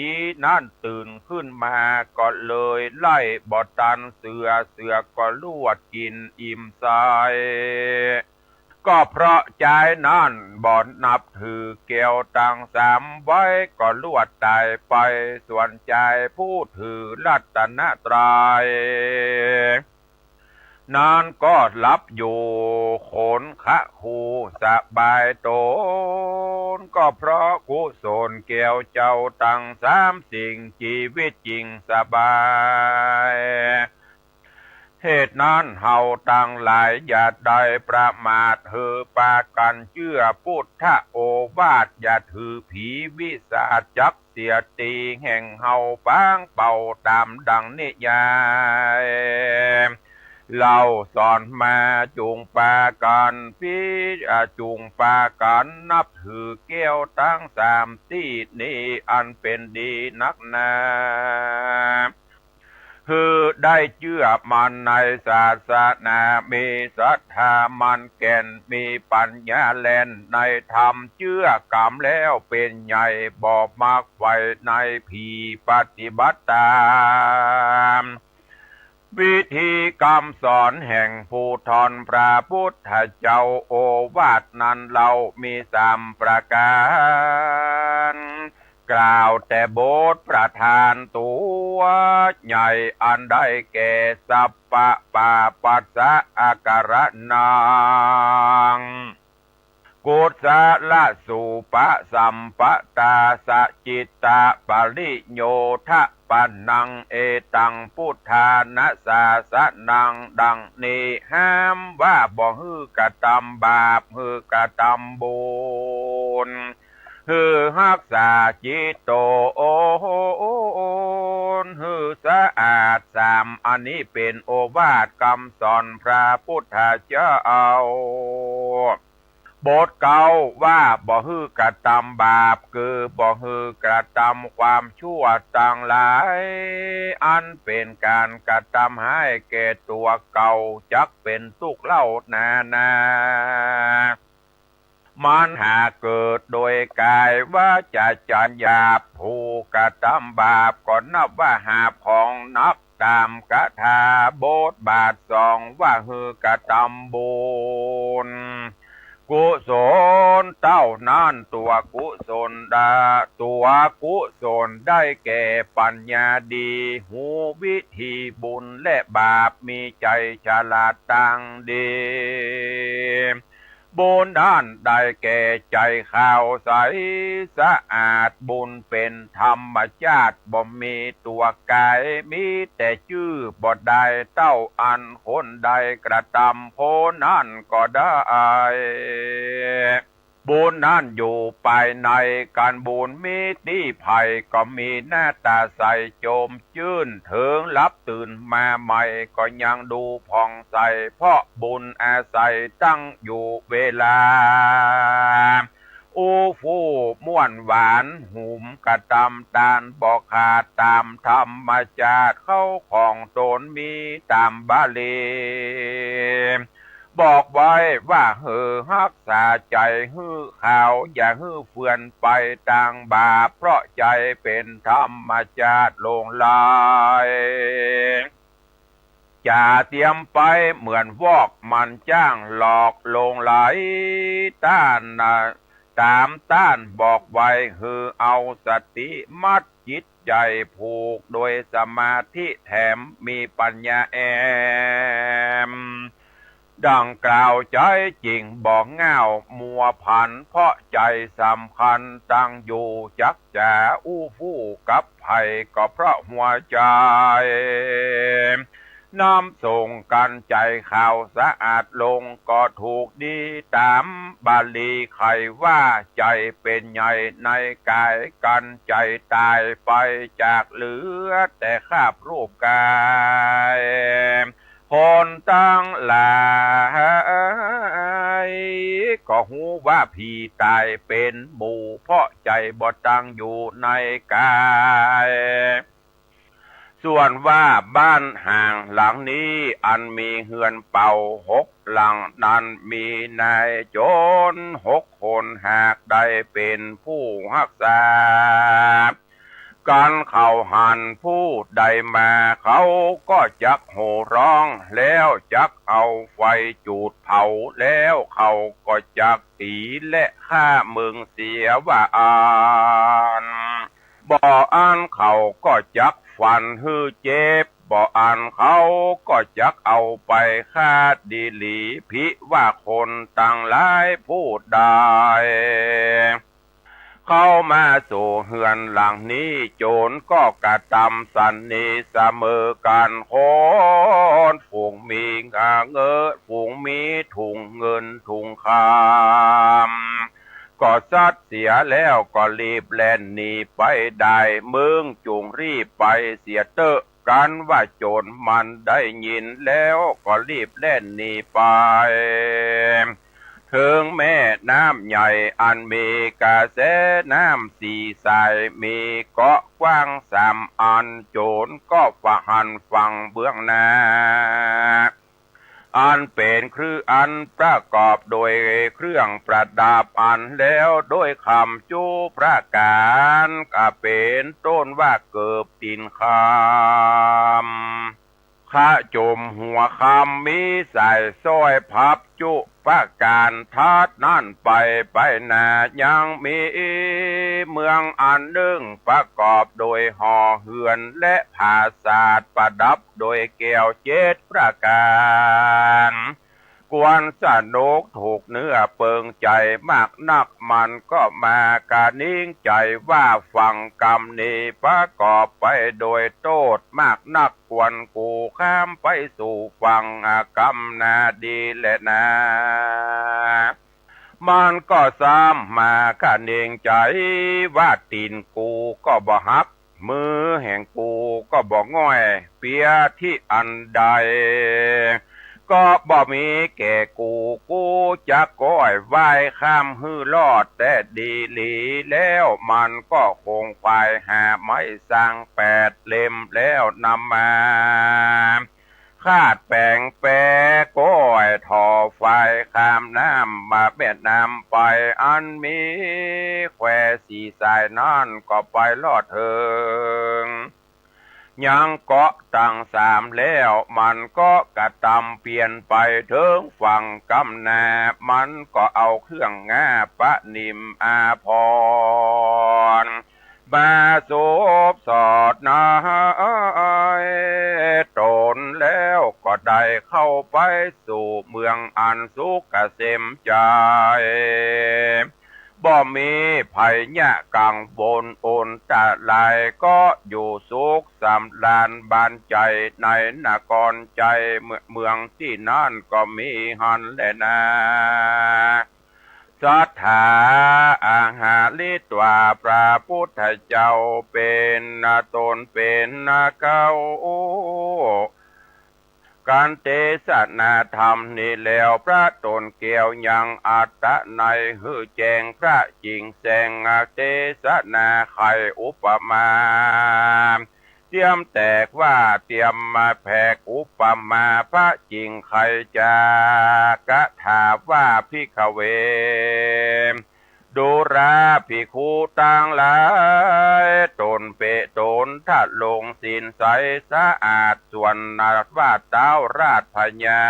นั้นตื่นขึ้นมาก็เลยไล่บ่ตันเสือ เสือก็ลวดกิ๋นอิ่มใส ก็เพราะจายนั้นบ่นับถือแก้วตังสามไว้ ก็ลวดต๋ายไป ส่วนจายผู้ถือรัตนตรัย นั้นก็หลับอยู่ขนคะคูสบายต๋น ก็เพราะกุศลแก้วเจ้าตังสามสิ่ง จีวิตจิ่งสบาย เหตุนั้นเฮาตังหลายอย่าได้ประมาท หื้อปากั๋นเจื้อปุทธโอวาท อย่าถือผีวิสาทจักเสียตี้ แห่งเฮาปางเป่าต๋ามดังนิยายเล่าสอนมา จุ่งปากั๋นพิ อ่า จุ่งปากั๋นนับถือแก้วตังสามตี้นี้ อันเป๋นดีนักหนา คือได้เจื้อมั่นในศาสนา มีศรัทธามั่นแก่น มีปัญญาแล่นในธรรม เจื้อก๋ำแล้วเป๋นใหญ่ บ่มักใฝ่ในผี ปฏิบัติต๋าม วิธีกำสอนแห่งผู้ต้นพระพุทธเจ้า โอวาทนั้นเล่ามีสามประก๋าน กล่าวแต่บทประธานตั๋วใหญ่อันได้แก่ สัพพะปาปัสสะอาการะนัง กุศลสูปะสัมปะตา สะจิตตะปะริโยทะปะนัง เอตังพุทธานะสาสะนัง ดังนี้ ห้ามว่าบ่หื้อกระตำบาป หื้อกระตำบุญ หื้อฮักษาจิตโตนหื้อสะอาด สาม อันนี้เป๋นโอวาทกำสอนพระพุทธเจ้า บทเก้าว่าบ่หื้อกระตำบาป คือบ่หื้อกระตำความชั่วตังหลาย อันเป๋นก๋านกระตำฮ้ายแก่ตั๋วเก่า จักเป๋นตุ๊กข์เล่านานา มันหากเกิดโดยก๋ายวาจ๋าใจ๋หยาบ ผู้กระตำบาปก็นับว่าหาบของหนัก ต๋ามกถาบทบาทสองว่าหื้อกระตำบุญ กุศลเต้านั้น ตั๋วกุศลดา ตั๋วกุศลได้แก่ปัญญาดี ฮู้วิธีบุญและบาป มีใจ๋ฉลาดตังดี บุญนั้นได้แก่ใจ๋ขาวใสสะอาด บุญเป๋นธรรมชาติ บ่มีตั๋วก๋าย มีแต่จื้อ บ่ได้เต้าอันคนใดกระตำ คนนั้นก็ได้ บุญนั้นอยู่ภายใน ก๋านบุญมีตี้ใผก็มีหน้าต๋าใสโจ่มจื้น เถิงหลับตื่นมาใหม่ก็ยังดูผ่องใส เพราะบุญอาศัยตั้งอยู่เวลา อู้ฟู่ม่วนหวาน หุมกระตำตานบ่ขาด ต๋ามธรรมชาติเข้าของต๋นมีต๋ามบาลี บอกไว้ว่าหื้อฮักษาใจ๋หื้อขาว อย่าหื้อเฟือนไปตางบาป เพราะใจ๋เป๋นธรรมชาติหลงไหล จ๋าเตียมไปเหมือนวอก มันจ้างหลอกหลงไหล ต้านนะ ต๋ามต้านบอกไว้ หื้อเอาสติมัดจิตใจ๋ผูกโดยสมาธิแถมมีปัญญาแอม ดังกล่าวใจ๊จิ่งบ่ง่าวมัวผัน เพราะใจ๋สำคัญตั้งอยู่ จักจ๋าอู้ฟู่กับใผก็เพราะหัวใจ๋ นำส่งกั๋นใจ๋ขาวสะอาดลง ก็ถูกดีต๋ามบาลีไขว่า ใจ๋เป๋นใหญ่ในก๋าย กั๋นใจ๋ต๋ายไปจากเหลือแต่คราบรูปก๋าย คนตังหลายก็ฮู้ว่าผีต๋ายเป๋นหมู่ เพราะใจ๋บ่ตั้งอยู่ในก๋าย ส่วนว่าบ้านห่างหลังนี้ อันมีเฮือนเป่าหกหลังนั้น มีนายโจรหกคน หากได้เป๋นผู้ฮักษากั๋น เขาหันผู้ใดมา เขาก็จักโห่ร้อง แล้วจักเอาไฟจูดเผา แล้วเขาก็จักตีและฆ่ามึงเสียว่าอั้น บ่อั้นเขาก็จักฟันหื้อเจ็บ บ่อั้นเขาก็จักเอาไปฆ่าดีหลี ผิว่าคนตังหลายผู้ใดเข้ามาสู่เฮือนหลังนี้ โจรก็กระตำสันนิเสมอกั๋น คนฝูงมีเงิน ฝูงมีถุงเงินถุงคำ ก็ซัดเสียแล้วก็รีบแล่นหนีไปได้ มึงจุ่งรีบไปเสียเต๊อะ กั๋นว่าโจรมันได้ยินแล้วก็รีบแล่นหนีไป เ เถิงแม่น้ำใหญ่อันมีกระแสน้ำสี่สาย มีเกาะกว้างสามอัน โจรก็บ่หันฝั่งเบื้องหน้า อันเป๋นเครื่อง อันประกอบโดยเครื่องประดับอันแล้วโดยคำจุประก๋าน ก็เป๋นต้นว่าเกิบตี๋นคำ ขะจมหัวคำ มีสายสร้อยพับจุประก๋าน ถัดนั้นไป ไปหน้ายังมีเมืองอันนึ่งประกอบโดยหอเฮือนและผาสาทประดับโดยแก้วเจ็ดประก๋าน ควรสนุกถูกเนื้อเปิงใจ๋มากนัก มันก็มากระหนิงใจ๋ว่าฝั่งกำนี้ประกอบไปโดยโต้ษมากนัก ควรกู้ข้ามไปสู่ฝั่งกำหน้าดีแลนา มันก็ซ้ำมากระหนิงใจ๋ว่าตี๋นกูก็บ่หัก มือแห่งกูก็บ่ง่อยเปียตี้อันใด ก็บ่มีแก่กู กูจะก้อยว่ายข้ามหื้อรอดแต๊ดีหลี แล้วมันก็ขงขวายหาไม้สังแปดเล่ม แล้วนำมา คาดแป๋งแปก้อยถ่อฝายข้ามน้ำมาแม่น้ำไป อันมีแควสี่สายนั้นก็ไปรอดเถิงยังเกาะตังสามแล้ว มันก็กระตำเปียนไปเถิงฝั่งกำหน้า มันก็เอาเครื่องงาประนิมอาภรณ์ มาสวมสอดในต๋น แล้วก็ได้เข้าไปสู่เมืองอันสุขเกษมใจ๋ บ่มีภัยยะกังวลอันตราย ก็อยู่สุขสำราญบานใจ๋ในนครใจ๋ เมืองตี้นั้นก็มีหั้นแลนา สัตถา อาหาริตวา พระพุทธเจ้าเป๋นต๋นเป๋นเก๊า กั๋นเตสนาธรรมนี้แล้ว พระต๋นแก้วยังอัตตะนัยหื้อแจ้งพระจิ่งแสง เตสนาไขอุปมา เตียมแตกว่าเตียมมาแผกอุปมาพระจิ่งไขจากถาว่า ภิกขเว ดูราภิกขุตังหลาย ต๋นเป๋นต๋นทะลงศีลใสสะอาด ส่วนว่าต้าวราชพญา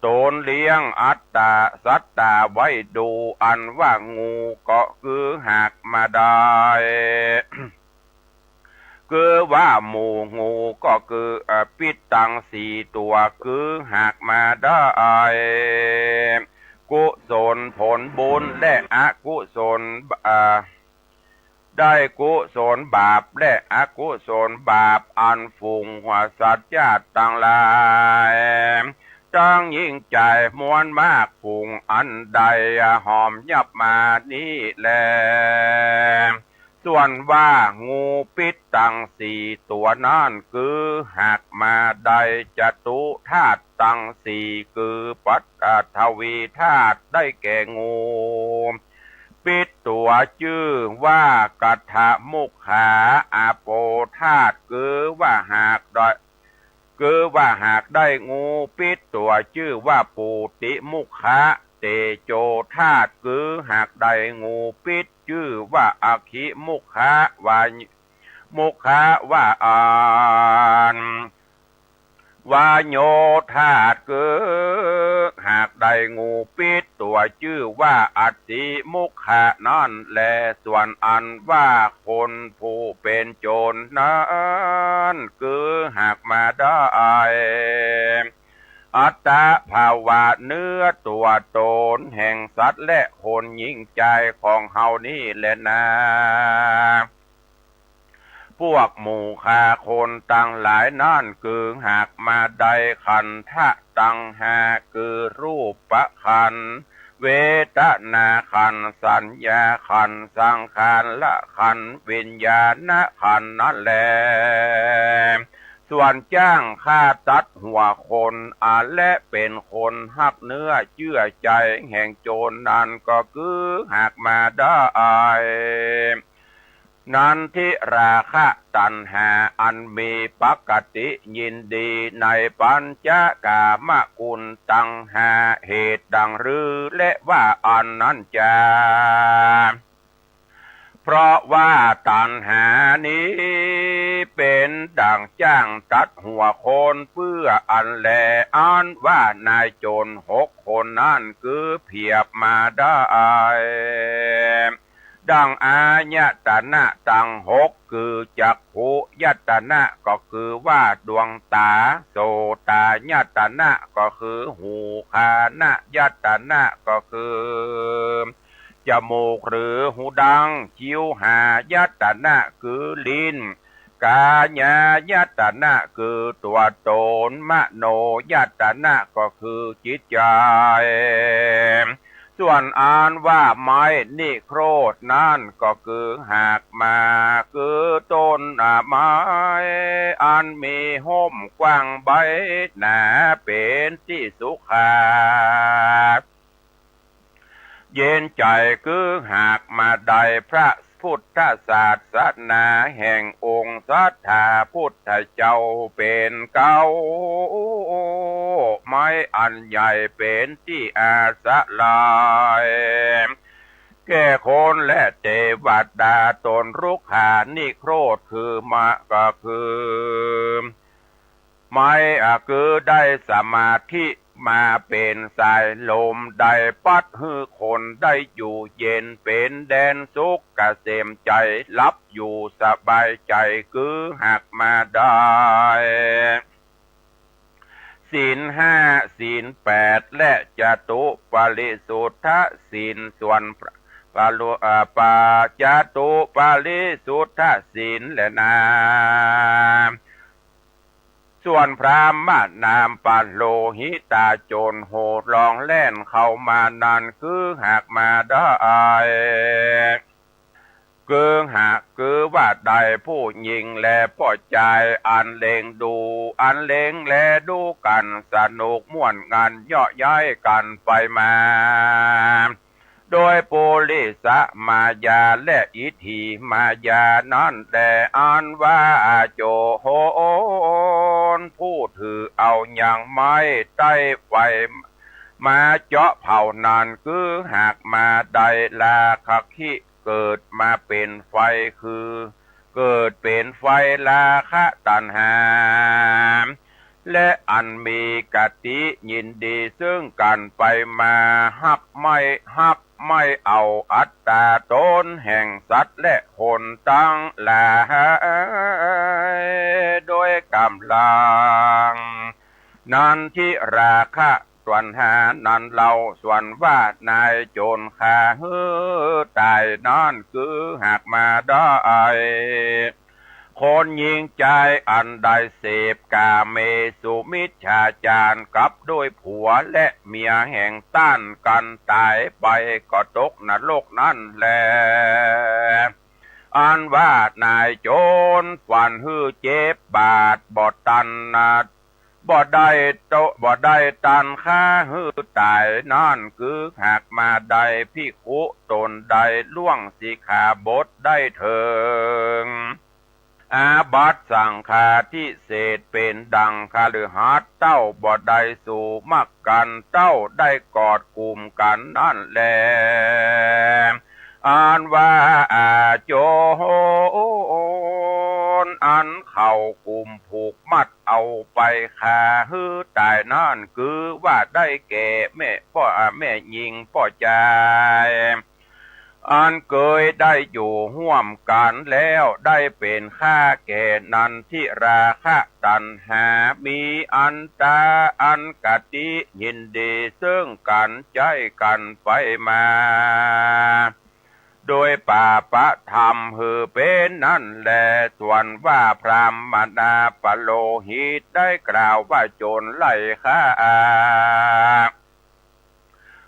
ต๋นเลี้ยงอัตตาสัตตาไว้ดู อันว่างูก็คือหากมาได้ คือว่าหมู่งูก็คือ เอ่อ ปิ๊ดตังสี่ตั๋ว คือหากมาได้ กุศลผลบุญและอกุศล เอ่อ ได้กุศลบาปและอกุศลบาป อันฝูงสัตว์จ๊าดตังหลาย ตังหญิงจายมวลมากฝูงอันใดหอมยับมานี้แล ส่วนว่างูปิ๊ดตังสี่ตั๋วนั้น คือหากมาได้จตุธาตุตังสี่ คือปฐวีธาตุ ได้แก่งูปิ๊ดตั๋วจื้อว่ากัทธมุขขา อาโปธาตุ คือว่าหากได้ คือว่าหากได้งูปิ๊ดตั๋วจื้อว่าปูติมุขขา เตโจธาตุ คือหากได้งูปิ๊ดจื้อว่าอคิมุขขาวา มุขขาวาอัน วาโยธาตุ คือหากได้งูปิ๊ดตั๋วจื้อว่าอัสสิมุขขานั้นแล ส่วนอันว่าคนผู้เป๋นโจรนั้น คือหากมาได้ อัตตภาวะเนื้อตั๋วต๋นแห่งสัตว์และคนหญิงจายของเฮานี้แลนา พวกหมู่ข้าคนตังหลายนั้น คือหากมาได้ขันธะตังห้า คือรูปขันธ์ เวทนาขันธ์ สัญญาขันธ์ สังขารขันธ์ วิญญาณขันธ์นั้นแล ส่วนจ้างฆ่าตัดหัวคน อันและเป๋นคนฮักเนื้อเจื้อใจ๋แห่งโจรนั้นก็คือหากมาได้ นันทิราคะตัณหาอันมีปกติยินดีในปัญจกามคุณตังห้าเหตุดังรือและว่าอันนั้นจา เพราะว่าตัณหานี้เป๋นดั่งจ้างตัดหัวคนเปื้ออันแล อันว่านายโจรหกคนนั้นคือเปรียบมาได้ ดั่งอายตนะตังหก คือจักขุยตนะก็คือว่าดวงต๋า โสตายตนะก็คือหู ฆานะยตนะก็คือจมูกหรือหูดัง ชิวหายตนะคือลิ้น กายายตนะคือตั๋วต๋น มโนยตนะก็คือจิตใจ๋ ส่วนอันว่าไม้นิโครธนั้นก็คือหากมา คือต้นไม้อันมีฮ่มกว้างใบหนาเป๋นตี้สุขา เย็นใจ๋ คือหากมาได้พระพุทธศาสนาแห่งองค์สัตถาพุทธเจ้าเป๋นเก๊า ไม้อันใหญ่เป๋นตี้อาศัยแก่คนและเตวดาต๋น รุกขานิโครธคือมะ ก็คือ ไม้ อ่ะ คือได้สมาธิมาเป๋นสายลม ได้ปัดหื้อคนได้อยู่เย็นเป๋นแดนสุขเกษมใจ๋ หลับอยู่สบายใจ๋ คือหากมาได้ ศีลห้า ศีลแปด และจตุปริสุทธศีล ส่วนพระ ปะลุ อ่า ปา จตุปริสุทธศีลแลนา ส่วนพราหมณามปโลหิตาโจรโห่ร้องแล่นเข้ามานั้น คือหากมาได้ คือหาก คือว่าได้ผู้ญิงและป้อจายอันเล็งดู อันเล็งแลดูกั๋นสนุกม่วนงันเยาะเย้ยกั๋นไปมา โดยปุริสมายาและอิทธิมายานั้นแล อันว่าโจรผู้ถือเอายังไม้ใต้ไฟมาเจาะเผานั้น คือหากมาได้ราคะคิเกิดมาเป๋นไฟ คือเกิดเป๋นไฟราคะตัณหา และอันมีกติยินดีซึ่งกั๋นไปมา ฮักไม่ ฮักไม่เอาอัตต๋าต๋นแห่งสัตว์และคนตังหลาย โดยก๋ำลัง นันทิราคะตัณหานั้นเล่า ส่วนว่านายโจรฆ่าหื้อต๋ายนั้น คือหากมาได้ คนญิงจายอันได้เสพกาเมสุมิจฉาจารกับด้วยผัวและเมียแห่งต้านกั๋นต๋ายไป ก็ตกนรกนั้นแล อันว่านายโจรฟันหื้อเจ็บบาดบ่ตันนะ บ่ได้โต บ่ได้ตันฆ่าหื้อต๋ายนั้น คือหากมาได้ภิกขุต๋นได้ล่วงสิกขาบทได้เถิง อาบัติสังฆาทิเศษ เป๋นดั่งคฤหัสถ์เต้าบ่ได้สู่มักกั๋น เต้าได้กอดกุมกั๋นนั้นแล อันว่าอาโจรอันเขากุมผูกมัดเอาไปฆ่าหื้อต๋ายนั้น คือว่าได้แก่แม่ป้อ อ่า แม่ญิงป้อจาย อันเกยได้อยู่ฮ่วมกั๋นแล้ว ได้เป๋นข้าแก่นันทิราคะตัณหา มีอัตต๋าอันกติยินดีซึ่งกั๋นใจ๊กั๋นไปมา โดยปาปะธรรมหื้อเป๋นนั้นแล ส่วนว่าพราหมณาปโลหิตได้กล่าวว่าโจรไล่ฆ่า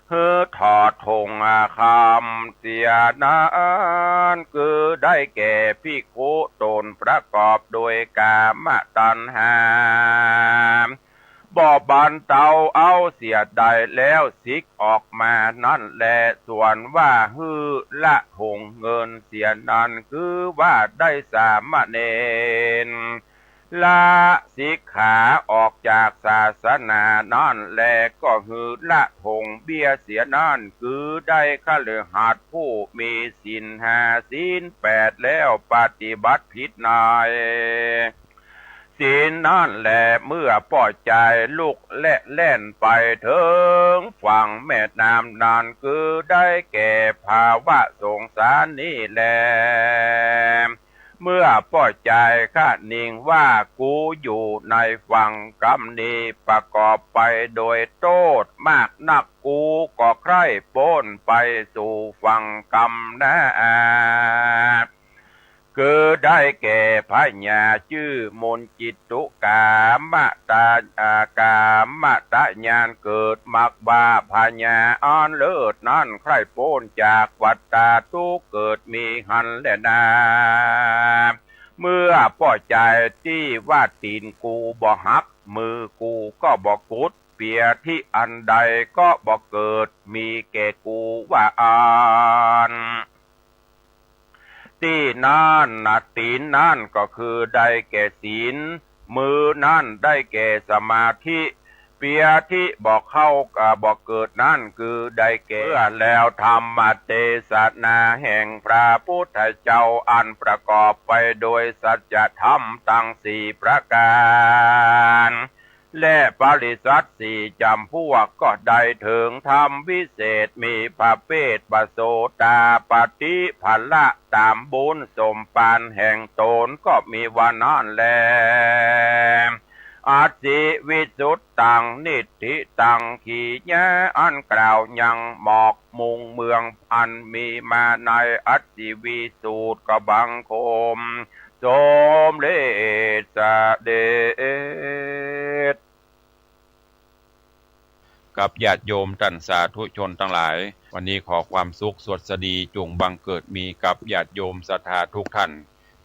ค หื้อถอดหงส์คำเสียนั้น คือได้แก่ภิกขุต๋นประกอบโดยกามตัณหา บ่บรรเทาเอาเสียใดแล้ว สิกออกมานั้นแล ส่วนว่าหื้อละหงส์เงินเสียนั้น คือว่าได้สามเณร ละสิกขาออกจากศาสนานั้นแล ก็หื้อละหงส์เบี้ยเสียนั้น คือได้คฤหัสถ์ผู้มีศีลห้าศีลแปดแล้วปฏิบัติผิดในศีลนั้นแล เมื่อป้อจายลุกและแล่นไปเถิงฝั่งแม่น้ำนั้น คือได้แก่ภาวะสงสารนี้แล เมื่อป้อจายคะนิงว่า กูอยู่ในฝั่งกำนี้ประกอบไปโดยโต้ษมากนัก กูก็ใคร่ป๊นไปสู่ฝั่งกำนา คือได้แก่พญาจื้อมนจิตตุกามตะ อ่า กามตะญาณเกิด มักว่าพญาอันเลิศนั้นใคร่ป๊นจากวัฏฏะทุกข์เกิดมีหั้นแลนา เมื่อป้อจายตี้ว่าตี๋นกูบ่หัก มือกูก็บ่กุด เปียที่อันใดก็บ่เกิด มีแก่กูว่าอั้น ตี้นั้นนา ตี๋นนั้นก็คือได้แก่ศีล มือนั้นได้แก่สมาธิ เปียที่บ่เข้า อ่า บ่เกิดนั้นคือได้แก่ เมื่อแล้วธรรมเตสนาแห่งพระพุทธเจ้า อันประกอบไปโดยสัจธรรมตังสี่ประก๋าน และปริษัทสี่จ๋ำพวก ก็ได้เถิงธรรมวิเศษ มีประเภทว่าโสตาปัตติผละต๋ามบุญสมปานแห่งต๋น ก็มีว่านั้นแล อสิวิสุทธัง นิฏฐิตัง กิริยาอันกล่าวยังหมอกมุงเมือง อันมีมาในอสิวิสูตร ก็บังคม สมเร็จเสด็จ กับญาติโยมต้านสาธุชนตังหลาย วันนี้ขอความสุขสวัสดีจุ่งบังเกิดมีกับญาติโยมศรัทธาทุกท่าน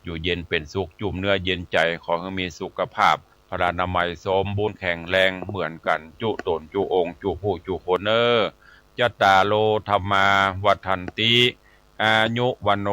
อยู่เย็นเป๋นสุข จุ่มเนื้อเย็นใจ๋ ขอหื้อมีสุขภาพ พลานามัยสมบูรณ์แข็งแรงเหมือนกั๋นจุ๊ต๋นจุ๊องค์จุ๊ผู้จุ๊คนเน่อ จัตตาโร ธัมมา วัฑฒันติ อายุ วัณโณ